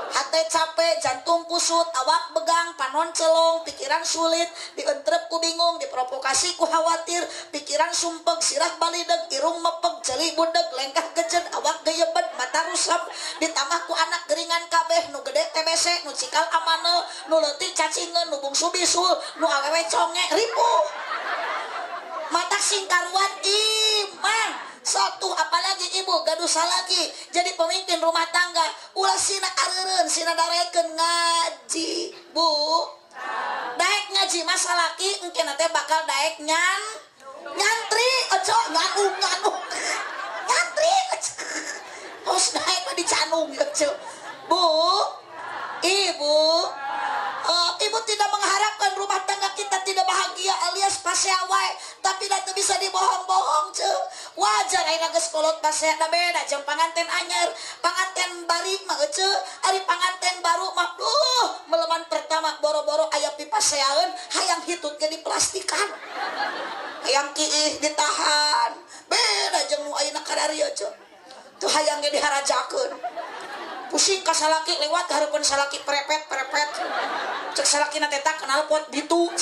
Hate capek, jantung kusut, awak begang, panon celong, pikiran sulit, dientrep ku bingung, diprovokasi ku khawatir, pikiran sumpek, sirah balideg, irung mepeg, jeli budeg, lengkah gejed, awak geyebed, mata rusep, ditambah ku anak geringan kabeh, nu gede TBC, nu cikal amanel, nu leutik cacingeun, nu bungsu bisul, nu awewe conge, ripuh. Mata singkaruan iman. Satu apalagi ibu gaduh salaki jadi pemimpin rumah tangga ulah sina areureun sina darekeun ngaji bu daek ngaji mah salaki engke teh bakal daek nyantri ojo nganu nganu nyantri ojo. dicandung ya. Bu, ibu, ibu tidak mengharapkan rumah tangga kita tidak bahagia alias pasea wae, tapi da teu bisa dibohong-bohong ceu. Wajar ayeuna geus kolot pasea da beda jeung panganten anyar, panganten bari mah eceu, ari panganten baru mah duh meleman pertama boro-boro aya pipaseaeun hayang hitut ge diplastikan. Hayang kiih ditahan. Beda jeung nu ayeuna kararieu ceu. Tuh hayang ge diharajakeun. Pusing ka salaki lewat hareupeun salaki prepet-prepet. Cek salakina teh tak kenal pot bitu.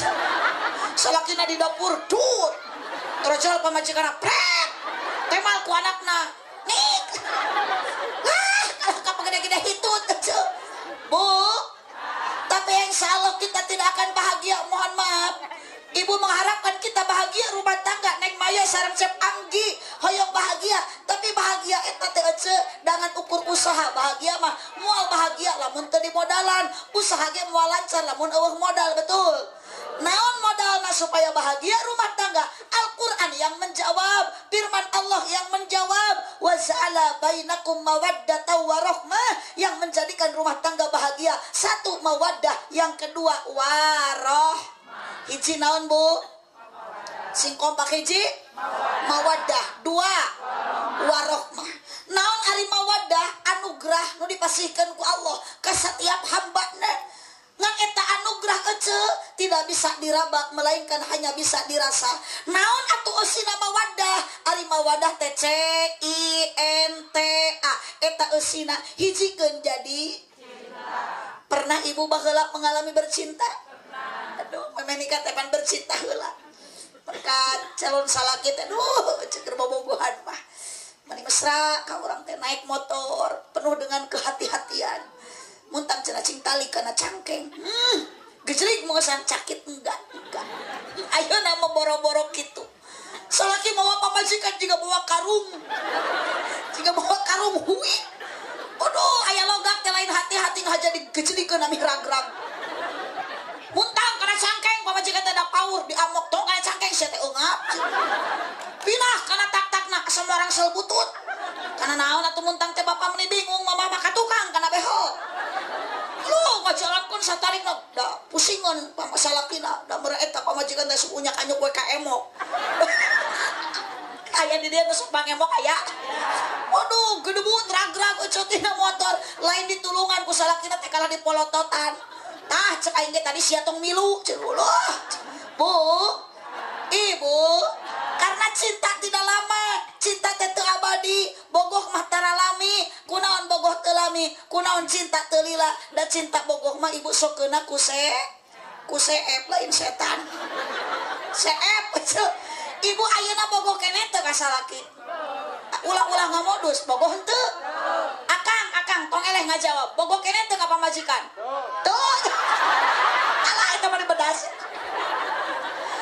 Salakina di dapur dut. Terjal pamajikanna prek. Temal ku anakna. Nik. Lah, kalah ka pagede-gede hitut. Bu, tapi yang insya Allah kita tidak akan bahagia, mohon maaf. Ibu mengharapkan kita bahagia rumah tangga Neng Maya sareng Cep Anggi hoyong bahagia, tapi bahagia eta teh ece dengan ukur usaha. Bahagia mah moal bahagia lamun teu dimodalan, usaha ge moal lancar lamun eueuh modal, betul. Naon modalna supaya bahagia rumah tangga? Al-Qur'an yang menjawab, firman Allah yang menjawab, wa ja'ala bainakum mawaddatan warahmah, yang menjadikan rumah tangga bahagia. Satu mawaddah, yang kedua waroh. Hiji naon bu? Sing kompak hiji? Mawaddah. Dua warohmah. Naon ari mawaddah? Anugerah nu dipasihkeun ku Allah ka setiap hambana. Ngan eta anugerah ece tidak bisa diraba melainkan hanya bisa dirasa. Naon atuh eusina mawaddah? Ari mawaddah teh C I N T A. Eta eusina hijikeun jadi cinta. Pernah ibu baheula mengalami bercinta? Aduh, memeh nikah teh pan bercinta heula. Berkat calon salaki teh duh ceker bobogohan mah. Mani mesra ka urang teh naik motor penuh dengan kehati-hatian. Muntang cenah cing tali kana cangkeng. Gejlik mau cakit enggak. Ayeuna mah boro-boro kitu. Salaki mawa pamajikan jiga bawa karung. Jiga bawa karung hui. Aduh, aya logak teh lain hati-hati ngaja digejlikeun ami rag-rag. Muntang kana cangkeng pamajikan teh da paur diamok tong kana cangkeng sia teh eungap. Pinah kana tak-takna semua orang sel butut. Kana naon atuh muntang teh bapak meni bingung, mama mah ka tukang kana beho. Lu ngajalankeun satarikna da pusingeun pamasalakina da mere eta pamajikan teh suku nyak-anyuk we ka emok. Aya di dieu nu sok pangemok aya. Waduh, gedebut rag-rag euceutina motor, lain ditulungan ku salakina teh kalah dipolototan. Tah cek aing ge tadi sia tong milu cek ulah. Bu, ibu, karena cinta tidak lama, cinta teh teu abadi, bogoh mah tara lami, kunaon bogoh teu lami, kunaon cinta teu lila, da cinta bogoh mah ibu sok keuna ku seep lain setan. Seep ibu ayeuna bogoh keneh teu ka salaki. Ulah-ulah ngamodus, bogoh henteu. Akang, tong eleh ngajawab. Bogoh keneh teu ka pamajikan? Tuh. Alah eta mah dibedas.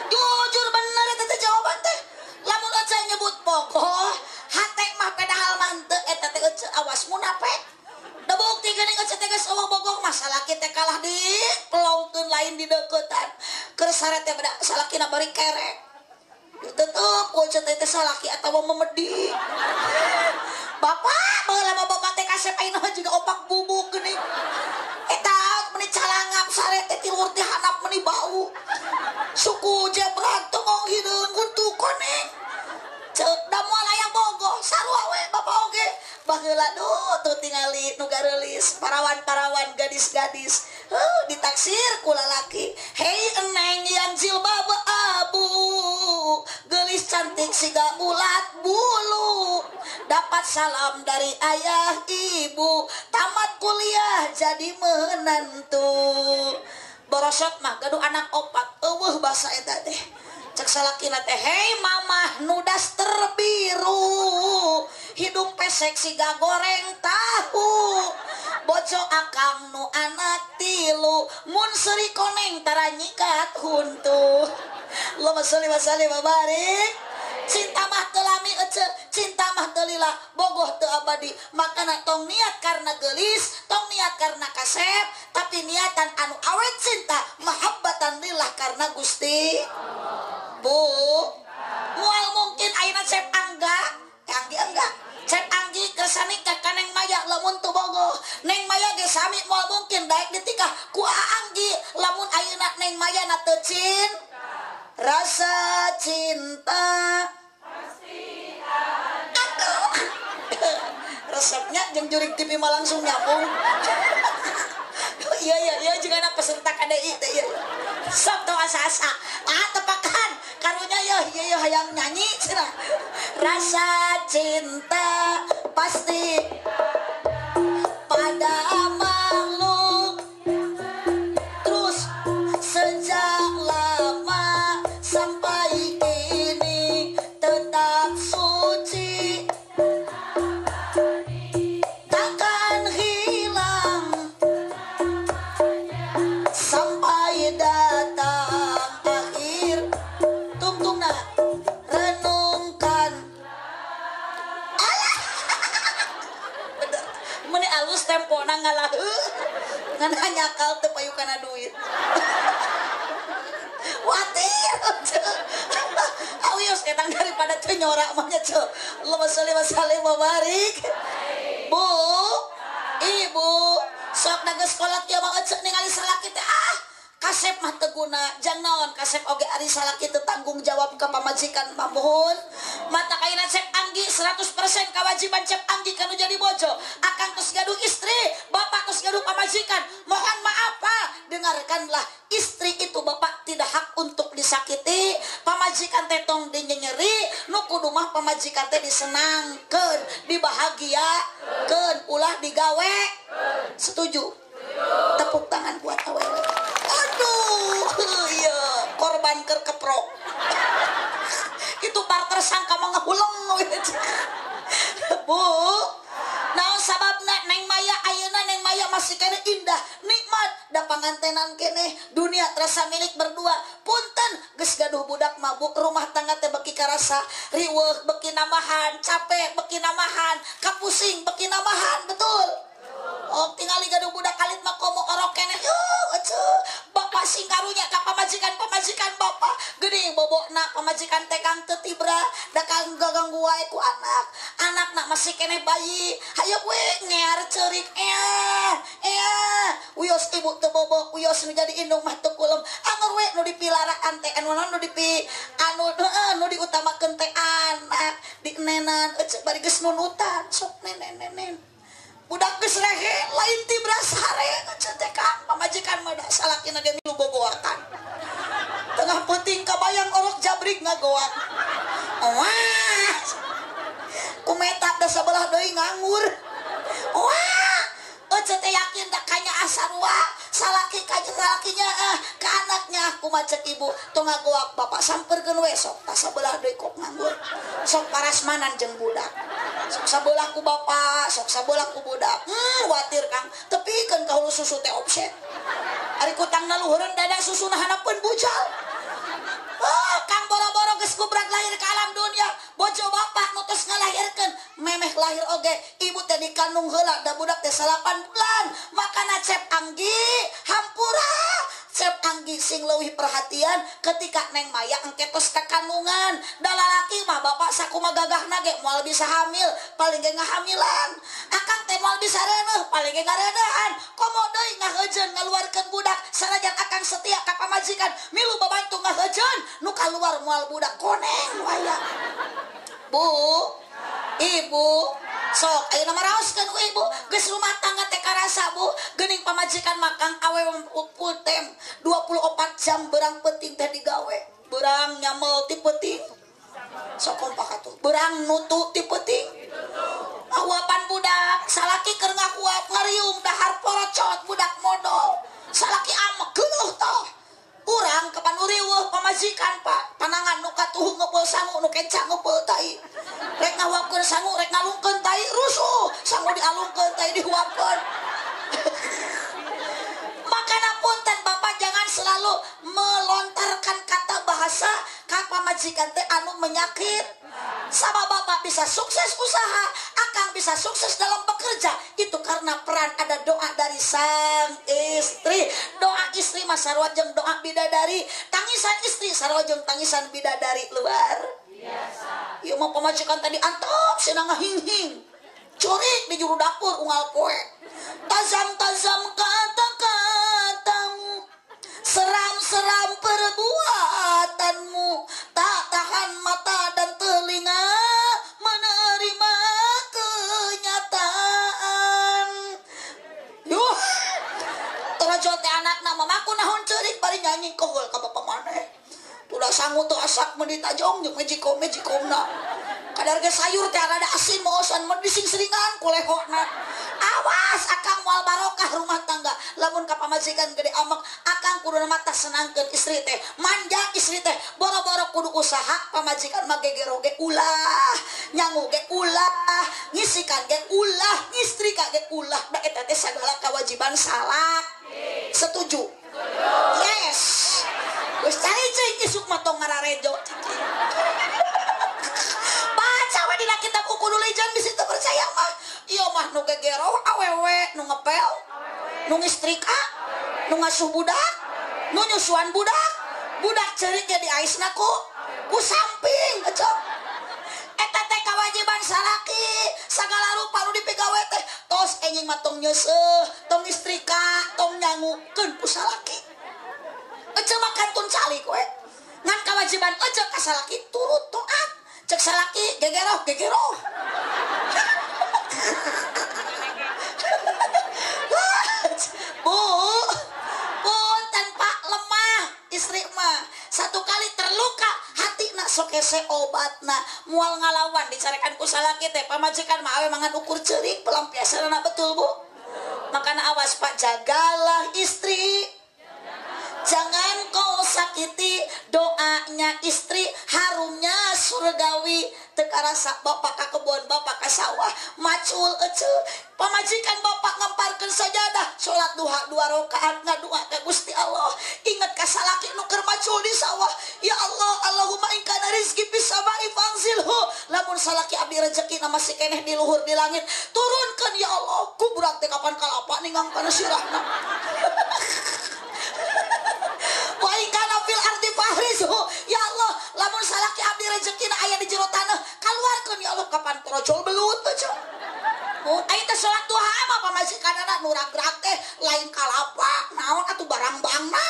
Jujur bener eta teh jawaban teh. Lamun ece nyebut bogoh, hate mah padahal mah henteu eta teh ece awas munafik. Da bukti geuning ece teh geus eueuh bogoh mah salaki teh kalah di pelongkeun lain di deuketan. Keur sare teh beda salakina bari kerek. Tetep ku ece teh salaki atawa memedi. Bapak, baheula mah bapak teh kasep ayeuna juga opak bubuk geuning. Eta meni calangap sare teh tilur teh hanap meni bau. Suku jebrak tongong hideung huntu koneng. Ceuk da moal aya bogoh sarua we bapak oge. Baheula duh tuh tingali nu gareulis parawan-parawan gadis-gadis. Ditaksir ku lalaki. Hei eneng yang jilbab abu, gelis cantik siga ulat bulu. Dapat salam dari ayah ibu, tamat kuliah jadi menantu. Borosot mah gaduh anak opat, eueuh basa eta teh. Cek salakina teh, hei mamah nu daster biru, hidung pesek siga goreng tahu. Bojo akang nu anak tilu, mun seuri koneng tara nyikat huntu. Allahumma sholli wa sallim wa barik. Cinta mah teu lami ece, cinta mah teu lila, bogoh teu abadi. Makana tong niat karena gelis, tong niat karena kasep, tapi niatan anu awet cinta, mahabbatan lillah karena Gusti. Bu, mual mungkin ayeuna Cep Angga, Anggi enggak, Cep Anggi Anggi kersa nikah ka Neng Maya lamun teu bogoh. Neng Maya ge sami moal mungkin daek ditikah ku Anggi lamun ayeuna Neng Maya na teu cinta. Rasa cinta pasti ada. Aduh. Resepnya jeung jurig TV mah langsung nyambung. Iya iya iya jeung anak peserta KDI teh ieu. Sok tong asa-asa. Ah tepakan karunya yeuh ieu yeuh hayang nyanyi cenah. Rasa cinta pasti pada makhluk terus sejak lama sampai kini tetap suci takkan hilang sampai datang akhir. Tungtungna renungkan. Alah. Bener. Meni alus tempona ngalaheuh ngan nyakal teu payu kana duit. Watir. Awios etang daripada teu nyorak mah nya ceu. Allahumma sholli wa sallim wa barik. Bu, ibu, sok na geus kolot ieu mah eceu ningali salaki teh ah kasep mah teu guna. Jang naon kasep oge ari salaki teu tanggung jawab ka pamajikan mamuhun. Mata kaina Cep Anggi 100% kewajiban Cep Anggi kanu jadi bojo. Akang tos gaduh istri, bapak tos gaduh pamajikan. Mohon maaf Pak, dengarkanlah, istri itu bapak tidak hak untuk disakiti, pamajikan teh tong dinyenyeri, nu kudu mah pamajikan teh disenangkeun, dibahagiakeun, ulah digawe. Setuju? Tepuk tangan buat awewe. Aduh, iya, korban keur keprok. Itu bar tersangka mah ngahuleng. Bu, naon sababna Neng Maya ayeuna Neng Maya masih keneh indah, nikmat, da pangantenan keneh, dunia terasa milik berdua. Punten geus gaduh budak mabuk, rumah tangga teh beki karasa riweuh, beki namahan, capek, beki namahan, kapusing, beki namahan, betul? Oh, tingali gaduh budak alit mah komo orok keneh. Yuh, eceu. Bapak sing karunya ka pamajikan-pamajikan bapak. Geuning bobokna pamajikan teh kang teu tibra, da kang ganggu wae ku anak. Anakna masih keneh bayi. Hayu we ngear ceurik eah, eah. Wios ibu teu bobok, wios nu jadi indung mah teu kulem. Angeur we nu dipilaraan teh anu naon nu dipi anu heueuh nu diutamakeun teh anak, dienenan eceu bari geus nunutan sok nenen-nenen. Budak geus rehe lain tibra sare eceu teh kang pamajikan mah da salakina ge milu bogoakan. Tengah peuting kabayang orok jabrik ngagoak. Wah. Kumeta da sabelah deui nganggur. Wah. Eceu teh yakin da kanya asarua salaki ka salakinya ka anaknya kumaha cek ibu tong ngagoak bapak samperkeun we sok tah sabelah deui kok nganggur. Sok parasmanan jeung budak. Sok sabelah ku bapak, sok sabelah ku budak. Watir kang, tepikeun ka hulu susu teh offset. Ari kutangna luhureun dada susuna hanapeun bujal. Oh, kang boro-boro geus gubrak lahir ke alam dunia, bojo bapak nu tos ngalahirkeun, memeh lahir oge ibu teh dikandung heula da budak teh 8 bulan. Makana Cep Anggi hampura. Cep Anggi sing leuwih perhatian ketika Neng Maya engke tos kakandungan. Da lalaki mah bapak sakumaha gagahna ge moal bisa hamil, paling ge ngahamilan. Akang teh moal bisa reuneuh, paling ge ngareuneuhan. Komo deui ngaheujeun ngaluarkeun budak, sanajan akang setia ka pamajikan, milu babantu ngaheujeun, nu kaluar moal budak koneng waya. Bu, ibu, sok ayeuna mah raoskeun ku ibu, geus rumah tangga teh karasa bu, geuning pamajikan makang awewe full time 24 jam berang peuting teh digawe, berang nyamel ti peuting. Sok kompak atuh, berang nutu ti peuting. Ngahuapan budak, salaki keur ngahuap ngariung dahar porocot budak modol. Salaki amek geuleuh toh. Urang kapan uriweuh pamajikan pak, panangan nu katuhu ngepeul sangu nu kenca ngepeul tai. Rek ngahuapkeun sangu rek ngalungkeun tai rusuh, sangu dialungkeun tai dihuapkeun. Makana punten bapak jangan selalu melontarkan kata bahasa ka pamajikan teh anu menyakit. Sama bapak bisa sukses usaha, akang bisa sukses dalam bekerja, itu karena peran ada doa dari sang istri. Doa istri mah sarua jeung doa bidadari, tangisan istri sarua jeung tangisan bidadari luar biasa. Ieu mah pamajikan tadi antep cenah ngahing-hing. Ceurik di juru dapur unggal poe. Tajam-tajam kata-katamu, seram-seram perbuatanmu, tak tahan mata dan telinga menerima kenyataan. Yuh, torojol teh anakna mamaku naon ceurik bari nyanyi kohol ka bapa maneh. Tudah sangu teu asak meuni tajong jeung mejikom mejikomna. Kadar ge sayur teh rada asin moosan mun dising-seringan ku lehona. Awas akang moal barokah rumah tangga lamun ka pamajikan gede amek akang kudu mata senangkeun istri teh, manja istri teh, boro-boro kudu usaha pamajikan mah gegero ge ulah, nyangu ge ulah, ngisikan ge ulah, ngistrika ge ulah, da eta teh sagala kewajiban salak. Setuju? Yes. Geus cari ceuing isuk mah tong ngararejo cicing. Baca we dina kitab Uqudul Lijan bisi teu percaya mah. Ieu mah nu gegero awewe, nu ngepel, nu ngistrika, nu ngasuh budak, nu nyusuan budak, budak ceurik ge diaisna ku samping ecok. Eta teh kawajiban salaki, sagala rupa nu dipigawe teh tos enjing mah tong nyeuseuh, tong ngistrika, tong nyangukeun ku salaki. Ece mah kantun calik we. Ngan kawajiban ece ka salaki turut taat. Cek salaki gegeroh gegeroh. Bu, punten Pak, lemah istri mah. Satu kali terluka hati nak sok hese obatna moal ngalawan dicarekan ku salaki teh pamajikan mah awe mangan ukur ceurik pelampiasanna betul Bu. Makana awas Pak, jagalah istri. Jangan kau sakiti, doanya istri harumnya surgawi. Teu karasa bapak ka kebon, bapak ka sawah, macul ece. Pamajikan bapak ngemparkeun sajadah, salat duha 2 rakaat ngadua ka Gusti Allah. Ingat ka salaki nu keur macul di sawah. Ya Allah, Allahumma in kana rizqi fis sama'i fanzilhu. Lamun salaki abdi rezekina masih keneh di luhur di langit, turunkeun ya Allah. Kubrak teh kapan kalapa ninggang kana sirahna. Wa in kana fil ardi fahrizhu. Ya Allah, lamun salaki abdi rezekina aya di jero tanah, kaluarkeun ya Allah kapan torojol belut teh. Oh, aya teh salat duha mah pamajikanana nu ragrak teh lain kalapa, naon atuh barang bangna.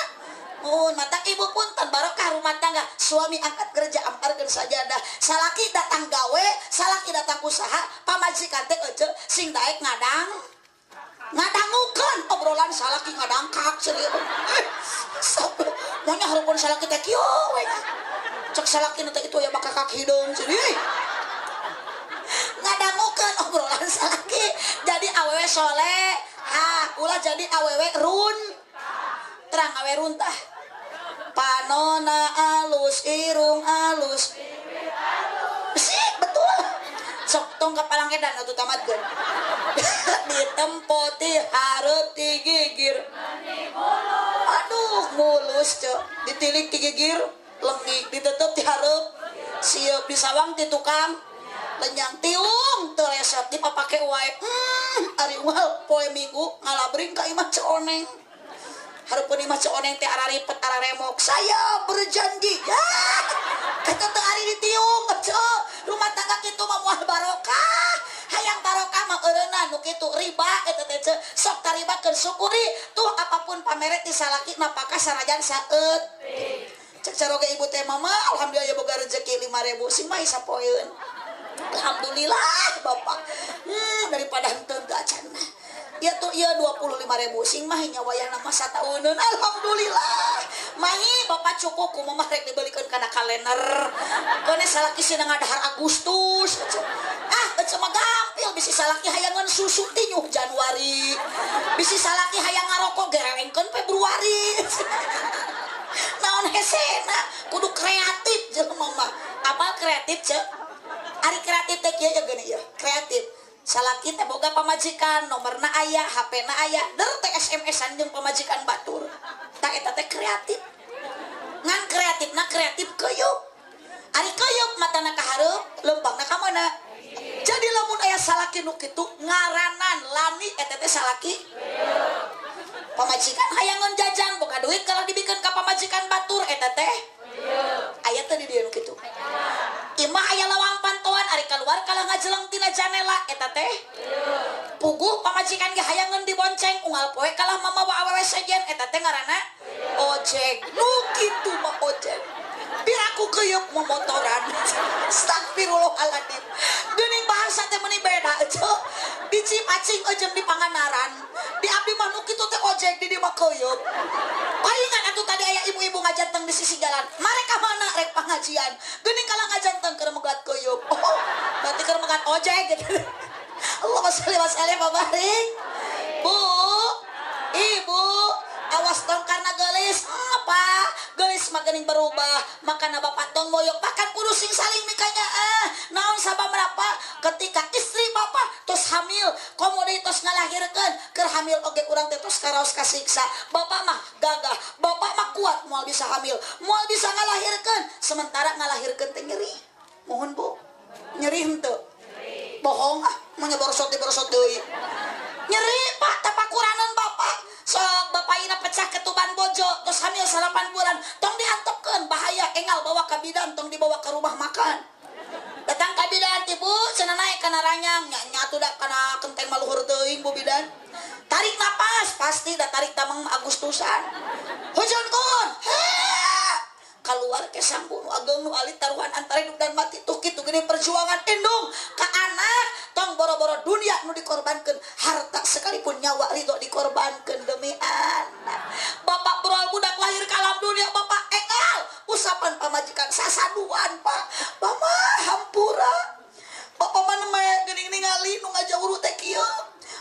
Oh, mata ibu punten barokah rumah tangga, suami angkat kerja amparkeun sajadah, salaki datang gawe, salaki datang usaha, pamajikan teh ece sing daek ngadang. Ngadangukeun obrolan salaki ngadangkak serius. Monya hareupeun salaki teh kieu we nya. Cek salaki nu teh itu ya bakal kak hideung serius. Ngadangukeun obrolan salaki jadi awewe soleh, ha ulah jadi awewe run. Terang awe runtah. Panona alus, irung alus. Sih, betul. Sok tong ka palangkedan atuh tamatkeun. Ditempo ti hareup ti gigir. Aduh, mulus ceu. Ditilik ti gigir, lengik, ditetep ti hareup. Sieup disawang ti tukang lenyang tiung teu resep dipapake wae. Ari unggal poe Minggu ngalabring ka imah Ceu Oneng. Hareupeun imah Ceu Oneng teh araripet araremok. Saya berjanji. Ya. Kata teu ari ditiung ceu. Rumah tangga kitu mah moal barokah. Hayang barokah mah eureunna nu kitu riba eta teh ceu. Sok taribakeun syukuri tuh apapun pamere ti salaki napakah sanajan saeut. Cek caroge ibu teh mama alhamdulillah ya boga rezeki 5.000 sing mah sapoeun. Alhamdulillah bapak. Daripada henteu teu acan. Ieu tuh ieu 25.000 sing mah nya wayahna mah satauneun. Alhamdulillah. Mahi bapak cukup ku mah rek dibelikeun kana kalender. Keune salaki sina ngadahar Agustus. Ah, ece mah gampil bisi salaki hayangeun susu tinyuh Januari. Bisi salaki hayang ngarokok gerewengkeun Februari. Naon hesena kudu kreatif jelema mah. Apal kreatif ce? Ari kreatif teh kieu ya geuning ieu, kreatif. Salaki teh boga pamajikan, nomorna aya, HP-na aya, der teh SMS-an jeung pamajikan batur. Tah eta teh kreatif. Ngan kreatifna kreatif keuyeup. Ari keuyeup matana ka hareup, leumpangna ka mana? Jadi lamun aya salaki nu kitu ngaranan lani eta teh salaki. Pamajikan hayangeun jajan boga duit kalau dibikeun ka pamajikan batur eta teh. Aya teh di dieu nu kitu. Imah aya lawang pantoan ari kaluar kalah ngajeleng tina janela eta teh. Pamajikan ge hayangeun dibonceng unggal poe kalah mamawa awewe sejen eta teh ngaranna ojek. Nu kitu mah ojek. Piraku keuyeup momotoran. Astagfirullahaladzim. Geuning bahasa teh meuni beda ceu. Di Cipacing jeung di Pangandaran. Di abdi mah nu kitu teh ojek di dieu mah keuyeup. Palingan atuh tadi aya ibu-ibu ngajanteng di sisi jalan. Mereka mana rek pengajian. Geuning kalah ngajanteng keur megat keuyeup. Oh, berarti keur megat ojek gitu. Allahumma sholli wa sallim wa barik. Bu, ibu, awas tong karena geulis. Apa? Geulis mah geuning berubah. Makana bapak tong moyok bahkan kudu sing saling mikanya ah. Naon sabab berapa? Ketika istri bapak tos hamil, komo deui tos ngalahirkeun, keur hamil oge urang teh tos karaos kasiksa. Bapak mah gagah, bapak mah kuat moal bisa hamil, moal bisa ngalahirkeun. Sementara ngalahirkeun teh nyeri. Mohon Bu, nyeri henteu? Bohong ah, mah borosot diborosot deui. Nyeri Pak, tapakuranan bapak. Sok bapak ina pecah ketuban bojo, terus hamil 8 bulan, tong diantepkeun, bahaya, engal bawa ka bidan, tong dibawa ke rumah makan. Datang ka bidan, ibu, cenah naek kana ranyang, nya nyatu da kana kenteng maluhur teuing bu bidan. Tarik napas, pasti da tarik tamang Agustusan. Hujan kun, keluar ke sanggu nu ageng nu alit taruhan antara hidup dan mati tuh kitu geuning perjuangan indung ka anak tong boro-boro dunia nu dikorbankeun harta sekalipun nyawa ridho dikorbankeun demi anak. Bapak berol budak lahir ka alam dunia bapak engal usapan pamajikan sasaduan Pak. Mama hampura. Bapak mana mah geuning ningali nu ngajawuru teh kieu.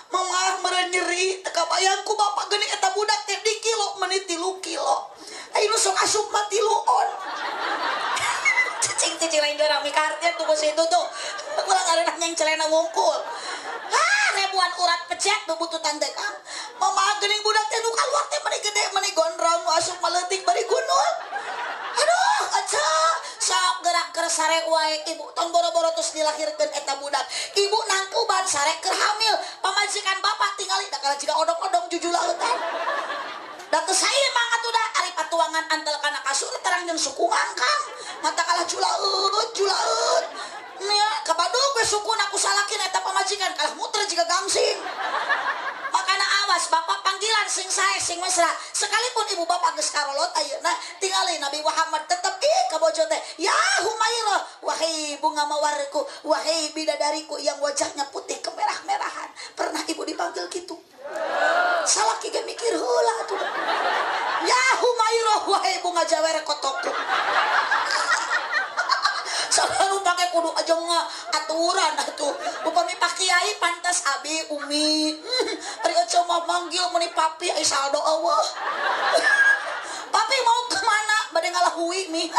Mama meureun nyeri teu kabayang ku bapak geuning eta budak teh di kilo meuni 3 kilo. Ayo nu sok asup mah 3 on. Cicing-cicing lain dorang mikartian tuh bos itu tuh. Ulah ngareunah nyeng celana wungkul. Ah, ribuan urat pecet bubututan teh Kang. Mama geuning budak teh nu kaluar teh meuni gede meuni gondrong nu asup mah leutik bari gunul. Aduh, aca sok gerak keur sare wae ibu tong boro-boro terus dilahirkeun eta budak. Ibu nangkuban sare keur hamil, pamajikan bapak tingali da kala jiga odong-odong jujulautan. Da teu saimang atuh da ari patuangan antel kana kasur terang jeung suku ngangkang. Mata kalah julaeut julaeut. Nya kabadug we sukuna ku salakin eta pamajikan kalah muter jiga gangsing. Makana awas bapak panggilan sing sae sing mesra. Sekalipun ibu bapak geus karolot ayeuna tingali Nabi Muhammad tetep ih ka bojo teh ya Humairah wahai bunga mawarku wahai bidadariku yang wajahnya putih kemerah-merahan. Pernah ibu dipanggil gitu? Salaki ge mikir heula atuh. Ya Humairah wahai bunga jawer kotokku. Selalu pakai kudu aja aturan atuh. Upami Pak Kiai pantas abi umi. Ari ojo mah manggil meni papi ai saldo eueuh. Papi mau kemana? Bade ngalahui mi.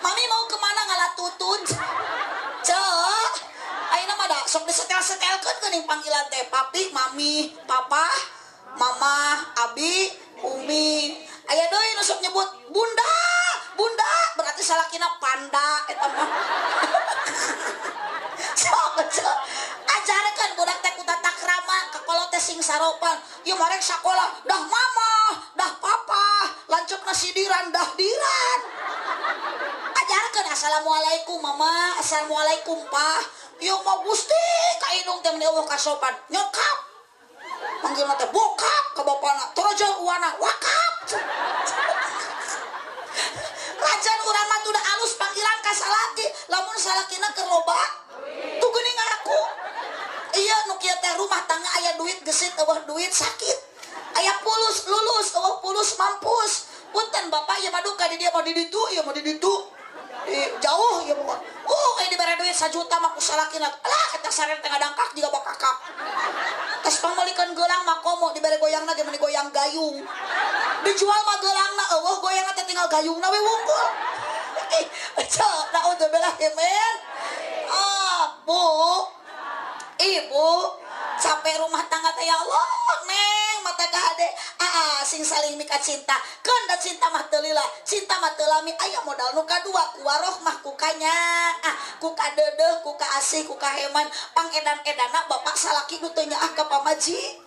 Mami mau kemana ngalatutun? Cek. Ayeuna mah da sok disetel-setelkeun geuning panggilan teh papi, mami, papa, mama, abi, umi. Aya deui nu sok nyebut bunda. Bunda berarti salakina panda eta mah. Sok ajarkeun budak teh ku tata krama ka kolot teh sing saropan. Ieu mah rek sakola dah mama, dah papa, lanceukna sidiran dah diran. Ajarkeun assalamualaikum mama, assalamualaikum pa. Ieu mah Gusti ka indung teh meuni eueuh kasopan. Nyokap. Panggilna teh bokap ka bapana, torojol uana wakap. Rajan urang mah udah alus panggilan ka salaki, lamun salakina keur loba tuh geuning ngaku. Iya nu kieu teh rumah tangga aya duit gesit eueuh duit sakit. Aya pulus lulus eueuh pulus mampus. Punten bapak ieu mah duka di dieu mah di ditu ieu mah di ditu. Di jauh ieu mah. Aya dibere duit 1 juta mah ku salakina. Alah eta saren teh ngadangkak jiga bakakak. Tes pangmeulikeun gelang mah komo dibere goyangna ge meuni goyang gayung. Dijual mah geulangna eueuh goyangna teh tinggal gayungna we wungkul. Ih, cok, naudzubillah men. Ah, Bu. Ibu, capek rumah tangga teh ya Allah, neng mata kahade. Ah, sing saling mika cinta. Keun da cinta mah teu lila, cinta mah teu lami. Aya modal nu kadua ku warohmah ku kanya. Ah, ku kadeudeuh, ku kaasih, ku kaheman. Pangedan-edana bapak salaki nu teu nyaah ka pamaji.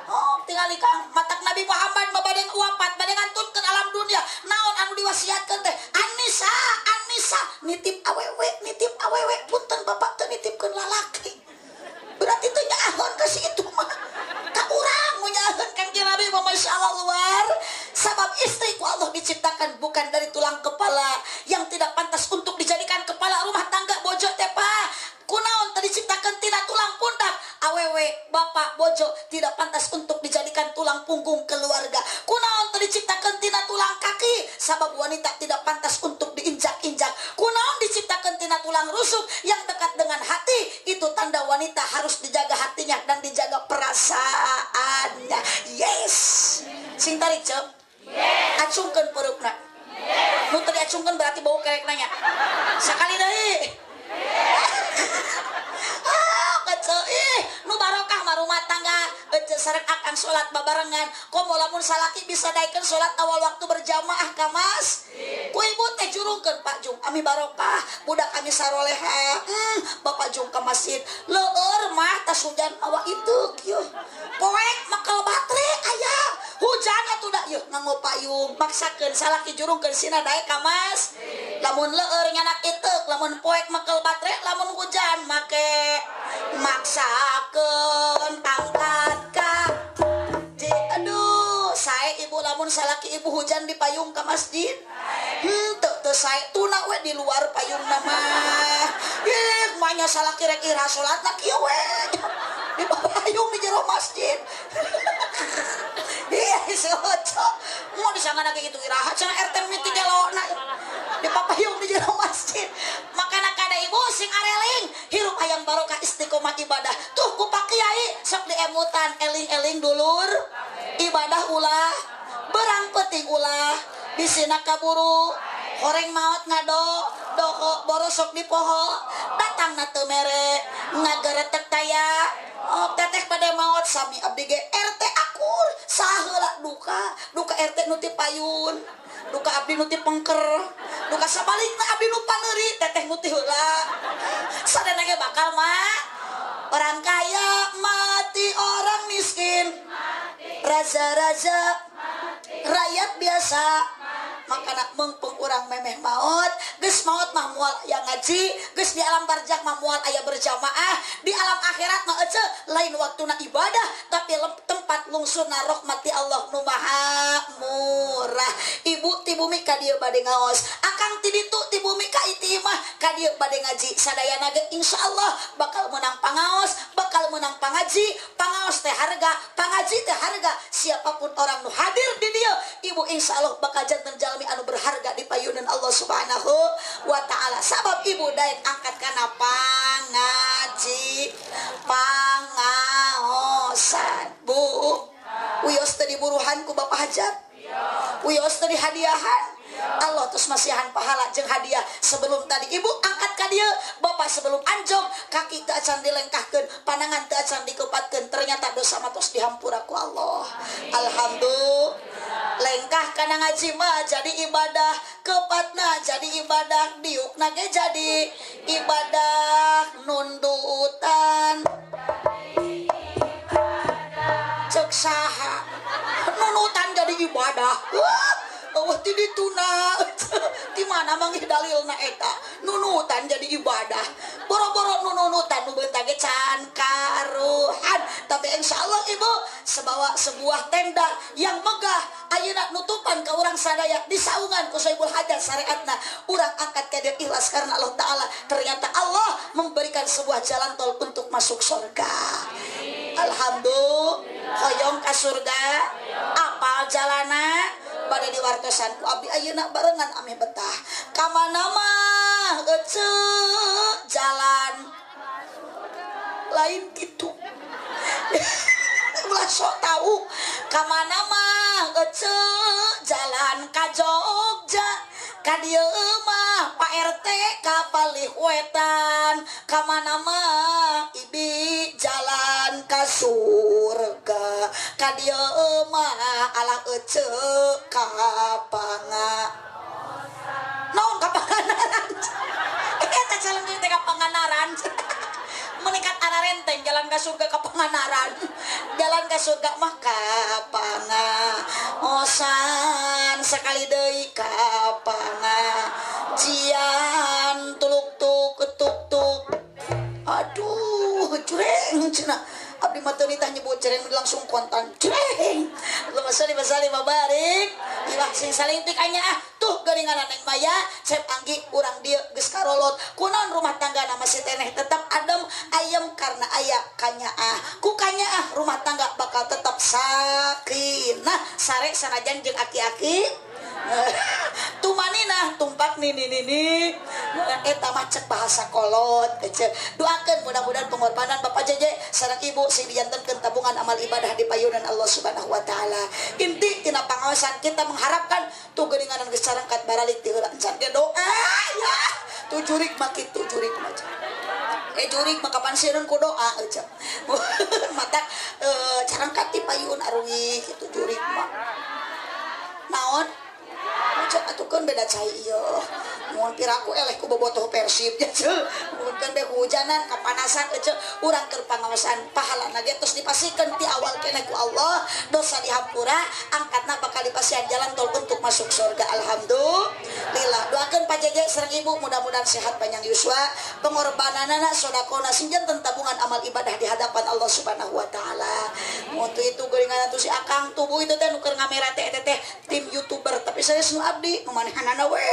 Oh, tingali Kang, matak Nabi Muhammad mah bade wafat, bade ngantunkeun alam dunia. Naon anu diwasiatkeun teh? Anisa, Anisa, nitip awewe, punten bapak teu nitipkeun lalaki. Berarti teu nyaahon ka si itu mah. kepala yang tidak pantas untuk dijadikan kepala rumah tangga bojo teh Pak. Kunaon tadi diciptakan tina tulang pundak, awewe bapak bojo tidak pantas untuk dijadikan tulang punggung keluarga. Kunaon tadi diciptakan tina tulang kaki, sabab wanita tidak pantas untuk diinjak-injak. Kunaon diciptakan tina tulang rusuk yang dekat dengan hati, itu tanda wanita harus dijaga hatinya dan dijaga perasaannya. Yes, sing tarik cep, yes. Acungkeun perutna, yes. Nu tadi acungkeun berarti bau kerek nanya. Sekali deui. Ah, ih, nu barokah mah rumah tangga ece sareng akang salat babarengan. Komo lamun salaki bisa daekeun salat awal waktu berjamaah ka Mas. Ku ibu teh jurungkeun Pak Jung, ami barokah, budak kami saroleha. Bapak Jung ka masjid. Leueur mah tas hujan awa itu kieu. Poek makel baterai aya. Hujan atuh da yeuh nganggo payung, maksakeun salaki jurungkeun sina daek ka Mas. Lamun leueur nyanak iteuk, lamun poek makel baterai, lamun hujan make maksakeun angkat ka. Aduh, sae ibu lamun salaki ibu hujan di payung ka masjid. Teu sae tuna we di luar payung mah. Ih, manya salaki rek ira salatna kieu we. Di payung di jero masjid. Iya, soco. Mau disangka kayak gitu iraha cenah RT miti gelona. Di papayung di jero masjid. Makana kada ibu sing areling hirup hayang barokah istiqomah ibadah. Tuh ku Pak Kiai sok diemutan eling-eling dulur. Ibadah ulah, berang penting ulah, bisina kaburu, horeng maot ngado, doho borosok di poho, datang na teu mere, ngageretek taya. Oh, teteh pada maot sami abdi ge RT akur, saheula duka, duka RT nu ti payun, duka abdi nu ti pengker, duka sabalikna abdi nu paneuri, teteh nu ti heula. Sadayana ge bakal mah orang kaya mati, orang miskin raja-raja, rakyat biasa. Makana mengpeng urang memeh maot, geus maot mah moal aya ngaji, geus di alam barzakh mah moal aya berjamaah, di alam akhirat mah ece lain waktuna ibadah, tapi tempat lungsurna rahmat ti Allah nu maha murah. Ibu ti bumi ka dieu bade ngaos, akang ti ditu ti bumi ka iti imah ka dieu bade ngaji. Sadayana ge insyaallah bakal menang pangaos, bakal menang pangaji. Pangaos teh harga, pangaji teh harga. Siapapun orang nu hadir di dieu, ibu insyaallah bakal janten jalmi anu berharga di payunan Allah Subhanahu wa ta'ala. Sabab ibu daek angkat kana pangaji, pangaosan. Bu, wios teu diburuhan ku Bapak Hajat, wios teu dihadiahan. Allah terus masihan pahala jeung hadiah. Sebelum tadi ibu angkat ka dieu, bapak sebelum anjong kaki teu acan dilengkahkeun, panangan teu acan dikepatkeun, ternyata dosa mah tos dihampura ku Allah. Alhamdulillah. Lengkah kana ngaji mah jadi ibadah, kepatna jadi ibadah, diukna ge jadi ibadah, nundutan cek saha nunutan jadi ibadah. Wah, eueuh ti dituna di mana manggih dalilna eta nunutan jadi ibadah. Boro-boro nunutan nu beunta ge can karuhan. Tapi insyaallah ibu sebawa sebuah tenda yang megah ayeuna nutupan ka urang sadaya di saungan ku Sohibul Hajat syariatna, urang angkat ka dieu ikhlas karena Allah Ta'ala. Ternyata Allah memberikan sebuah jalan tol untuk masuk surga. Alhamdulillah. Hoyong ka surga, apal jalana bade diwartosan ku abdi ayeuna barengan ameh betah. Ka mana mah ece jalan lain kitu. Ulah sok tahu ka mana mah ece jalan ka Jogja, ka dieu mah Pak RT ka palih wetan, ka mana mah ibi jalan ka surga, ka dieu mah alah ece ka panga. Naon ka Panganaran? Eta jalan teh ka Panganaran. Meningkat arah renteng jalan ka surga ka Panganaran. Jalan ka surga mah ka Pangaosan, sekali deui ka Pangajian, tuluk tuk tuk tuk. Aduh, cureng cenah. Abdi mah teu nitah nyebut cereng langsung kontan. Cereng. Allahumma sholli wa sallim wa barik. Iwah sing saling tik anya ah. Tuh geuning geuningan Neng Maya Cep Anggi urang dieu geus karolot kunaon rumah tangga na masih teneh tetap adem ayem karena aya kanyaah ku kanyaah rumah tangga bakal tetap sakinah sare sanajan jeung aki-aki tumanina tumpak nini nini eta mah cek bahasa kolot doakeun mudah-mudahan pengorbanan Bapak JJ sareng Ibu sing dijantenkeun tabungan amal ibadah di payunan Allah Subhanahu wa taala. Inti tina pangaosan kita mengharapkan tuh geuninganan geus carangkat baralik ti heula encan ge doa ya tuh jurik mah kitu jurik mah jurik mah kapan sieun ku doa eueuh mata carangkat ti payun arwi kitu jurik mah naon cek atukeun beda cai ieu mun piraku eleh ku bobotoh Persib nya mun keun be hujanan kapanasan ece urang keur pangaosan pahalana ge tos dipasikeun ti awal keneh ku Allah dosa dihampura angkatna bakal dipasihan jalan tol untuk masuk surga alhamdulillah doakeun Pak JJ sareng Ibu mudah-mudahan sehat panjang yuswa pengorbananana sedekahna sing janten tabungan amal ibadah di hadapan Allah Subhanahu wa taala. Mun itu geuningan atuh si Akang tubuh itu teh nu keur ngamera teh teh tim YouTuber tapi saya nu abdi nu manehanana we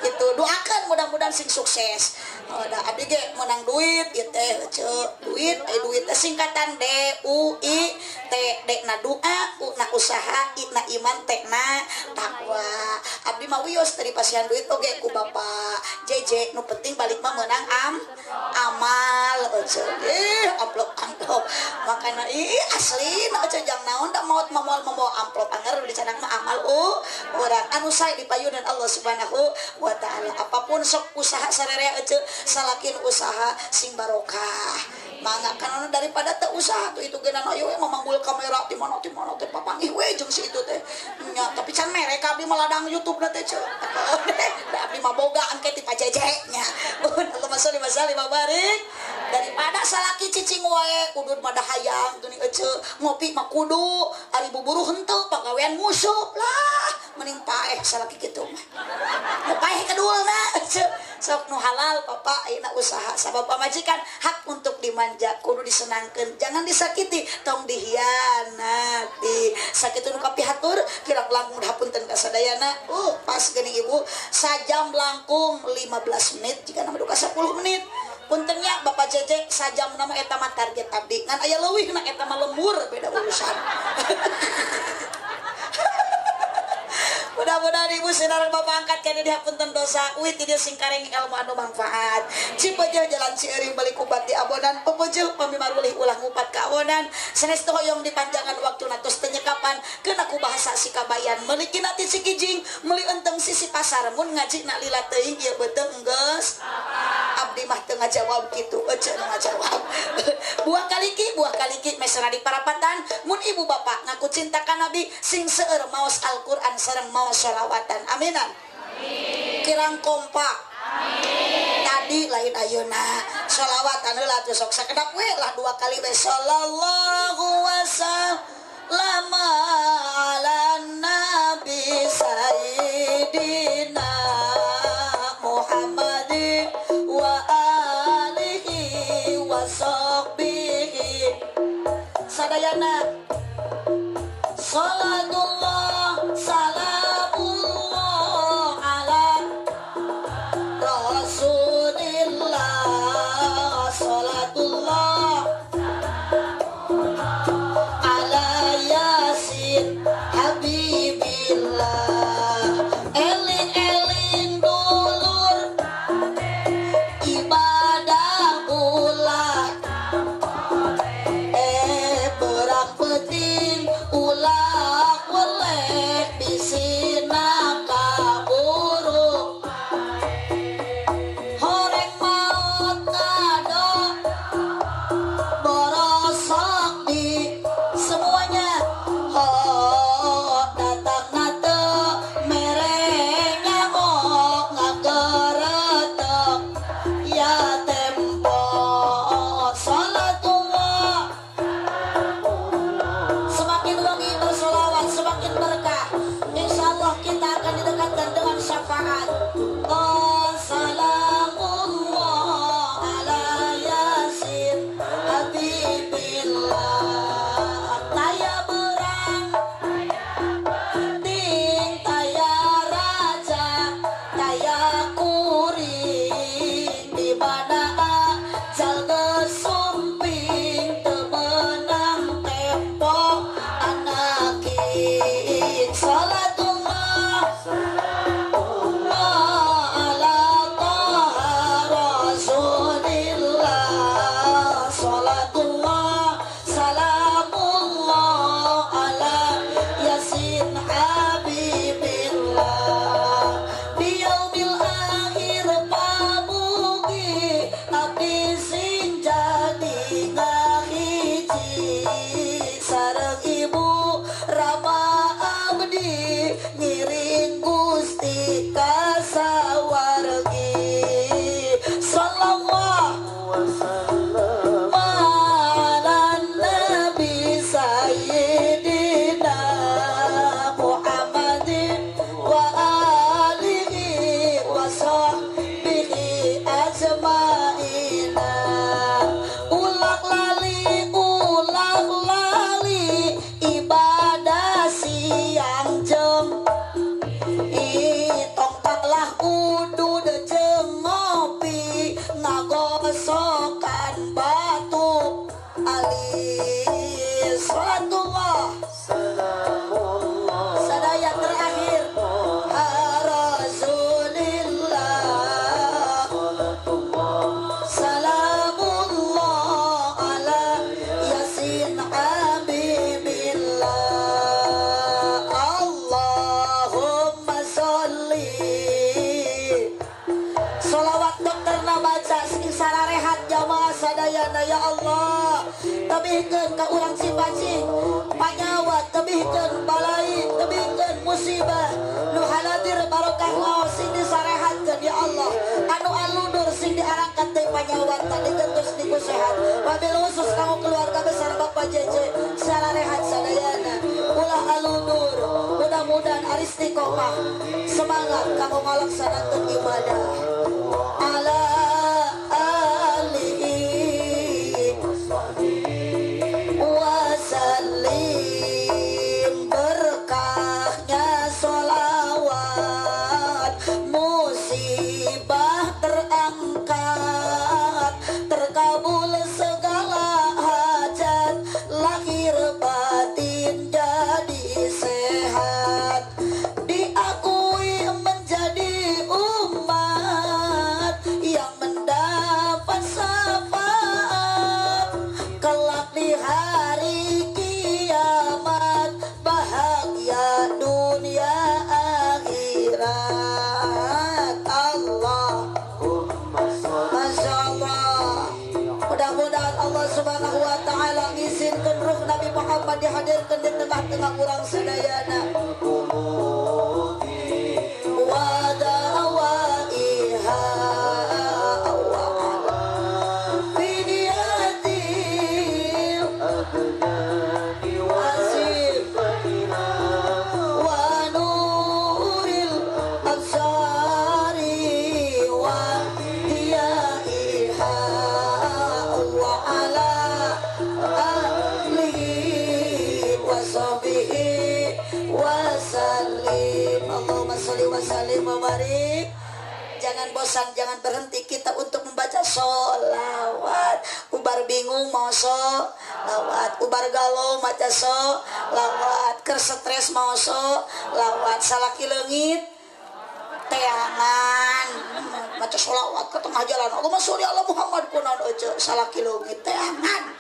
gitu doakan mudah-mudahan sing sukses. Da abdi ge menang duit ieu teh ceu duit ai duit teh singkatan D U I T D na doa U na usaha I na iman T na takwa. Abdi mah wios teh dipasihan duit oge ku Bapak JJ nu penting balik mah meunang amal euceu ih amplop amplop makana ih asli na euceu jang naon da maot mamoal mamoal amplop anger dicanang mah amal urang anu sae di payunan Allah Subhanahu wa taala. Apapun sok usaha sarerea ece salakin usaha sing barokah mangga kana daripada teu usaha tuh itu geunan ayo we mamanggul kamera di mana teh papanggih we jeung si itu teh nya tapi can merek abdi mah ladang YouTube na teh ceu da abdi mah boga engke ti pajeje nya Allahumma sholli wa sallim wa barik daripada salaki cicing wae udud mah da hayang geuning ece ngopi mah kudu ari buburuh henteu pagawean musuh lah mending paeh salaki kitu mah nu paeh kadualna sok nu halal papa ayeuna usaha sabab pamajikan hak untuk dimanja kudu disenangkeun jangan disakiti tong dihianati sakitu nu kapihatur kirang langkung hapunten ka sadayana pas geuning ibu sajam langkung 15 menit jika nama duka 10 menit puntennya Bapak JJ sajam nama eta mah target abdi ngan aya leuwih na eta mah lembur beda urusan. Mudah-mudahan ibu sinar bapak angkat kene dihapunten dosa uwi ti dieu singkareng ilmu anu manfaat. Cipeujeuh jalan cieuring balik kubat di abonan pepeujeuh pami marulih ulah ngupat ka awonan sanes teu hoyong dipanjangan waktuna tos teu nyekapan keuna ku bahasa si kabayan meuli kina ti Cikijing meuli enteng sisi pasar mun ngaji na lila teuing ieu beuteung geus abdi mah teu ngajawab kitu ece nu ngajawab. Buah kaliki mesra di parapatan mun ibu bapak ngaku cinta ka nabi sing seueur maos Al-Qur'an sareng maos sholawatan aminan amin. Kirang kompak amin. Tadi lain ayeuna sholawatan heula atuh sok sakedap we lah dua kali we sallallahu wasallam ala nabi sayyidina Muhammadin wa alihi wa sahbihi sadayana salatullah salamullah ala rasulillah salatullah ala yasin habibillah eling-eling dulur ibadah ulah berak penting ulah. ngabaca sing sararehat jamaah sadayana ya Allah. Tebihkeun ka urang Cipacing panyawat, tebihkeun balai, tebihkeun musibah nu haladir barokah ngaos sing disarehatkeun ya Allah. Anu alundur sing diarangkat teh panyawat tadi gentos niku sehat. Wabil khusus kanggo keluarga besar Bapak Jeje sararehat sadayana ulah alundur. Mudah-mudahan istiqomah semangat kanggo ngalaksanakeun ibadah. Ala alihi wasallim berkahnya sholawat musibah terangkat terkabul segala hajat lahir batin jadi sehat diakui menjadi umat yang mendapat syafaat kelak di hari kiamat bahagia dunia akhirat. Allah Masya Allah. Mudah-mudahan Allah Subhanahu wa ta'ala ngizinkan ruh Nabi Muhammad dihadirkan di tengah-tengah urang sadayana. Wa dawaiha wa fidiyatil asif wa nuril absari wa diyaiha wa ala alihi wa sahbihi wa sallim. Allahumma sholli wa sallim wa barik. Jangan bosan, jangan berhenti kita untuk membaca sholawat. Ubar bingung mau sholawat, ubar galau maca sholawat, keur stres mau sholawat, salaki leungit teangan maca sholawat ke tengah jalan. Allahumma sholli ala Muhammad kunaon euceu salaki leungit teangan.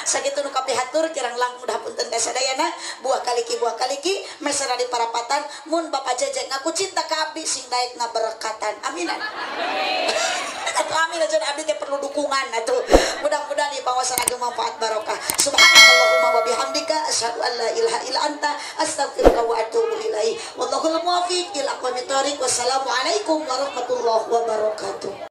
Sakitu nu kapihatur kirang langkung punten ka sadayana buah kaliki mesra di parapatan mun Bapak Jeje ngaku cinta ka abdi sing daek ngaberkatan. Aminan. Atuh amin aja abdi teh perlu dukungan atuh. Mudah-mudahan ieu pangaosan ageng manfaat barokah. Subhanakallahumma wa bihamdika asyhadu an la ilaha illa anta astaghfiruka wa atubu ilaik. Wallahul muwaffiq ila aqwamit thoriq. Wassalamualaikum warahmatullahi wabarakatuh.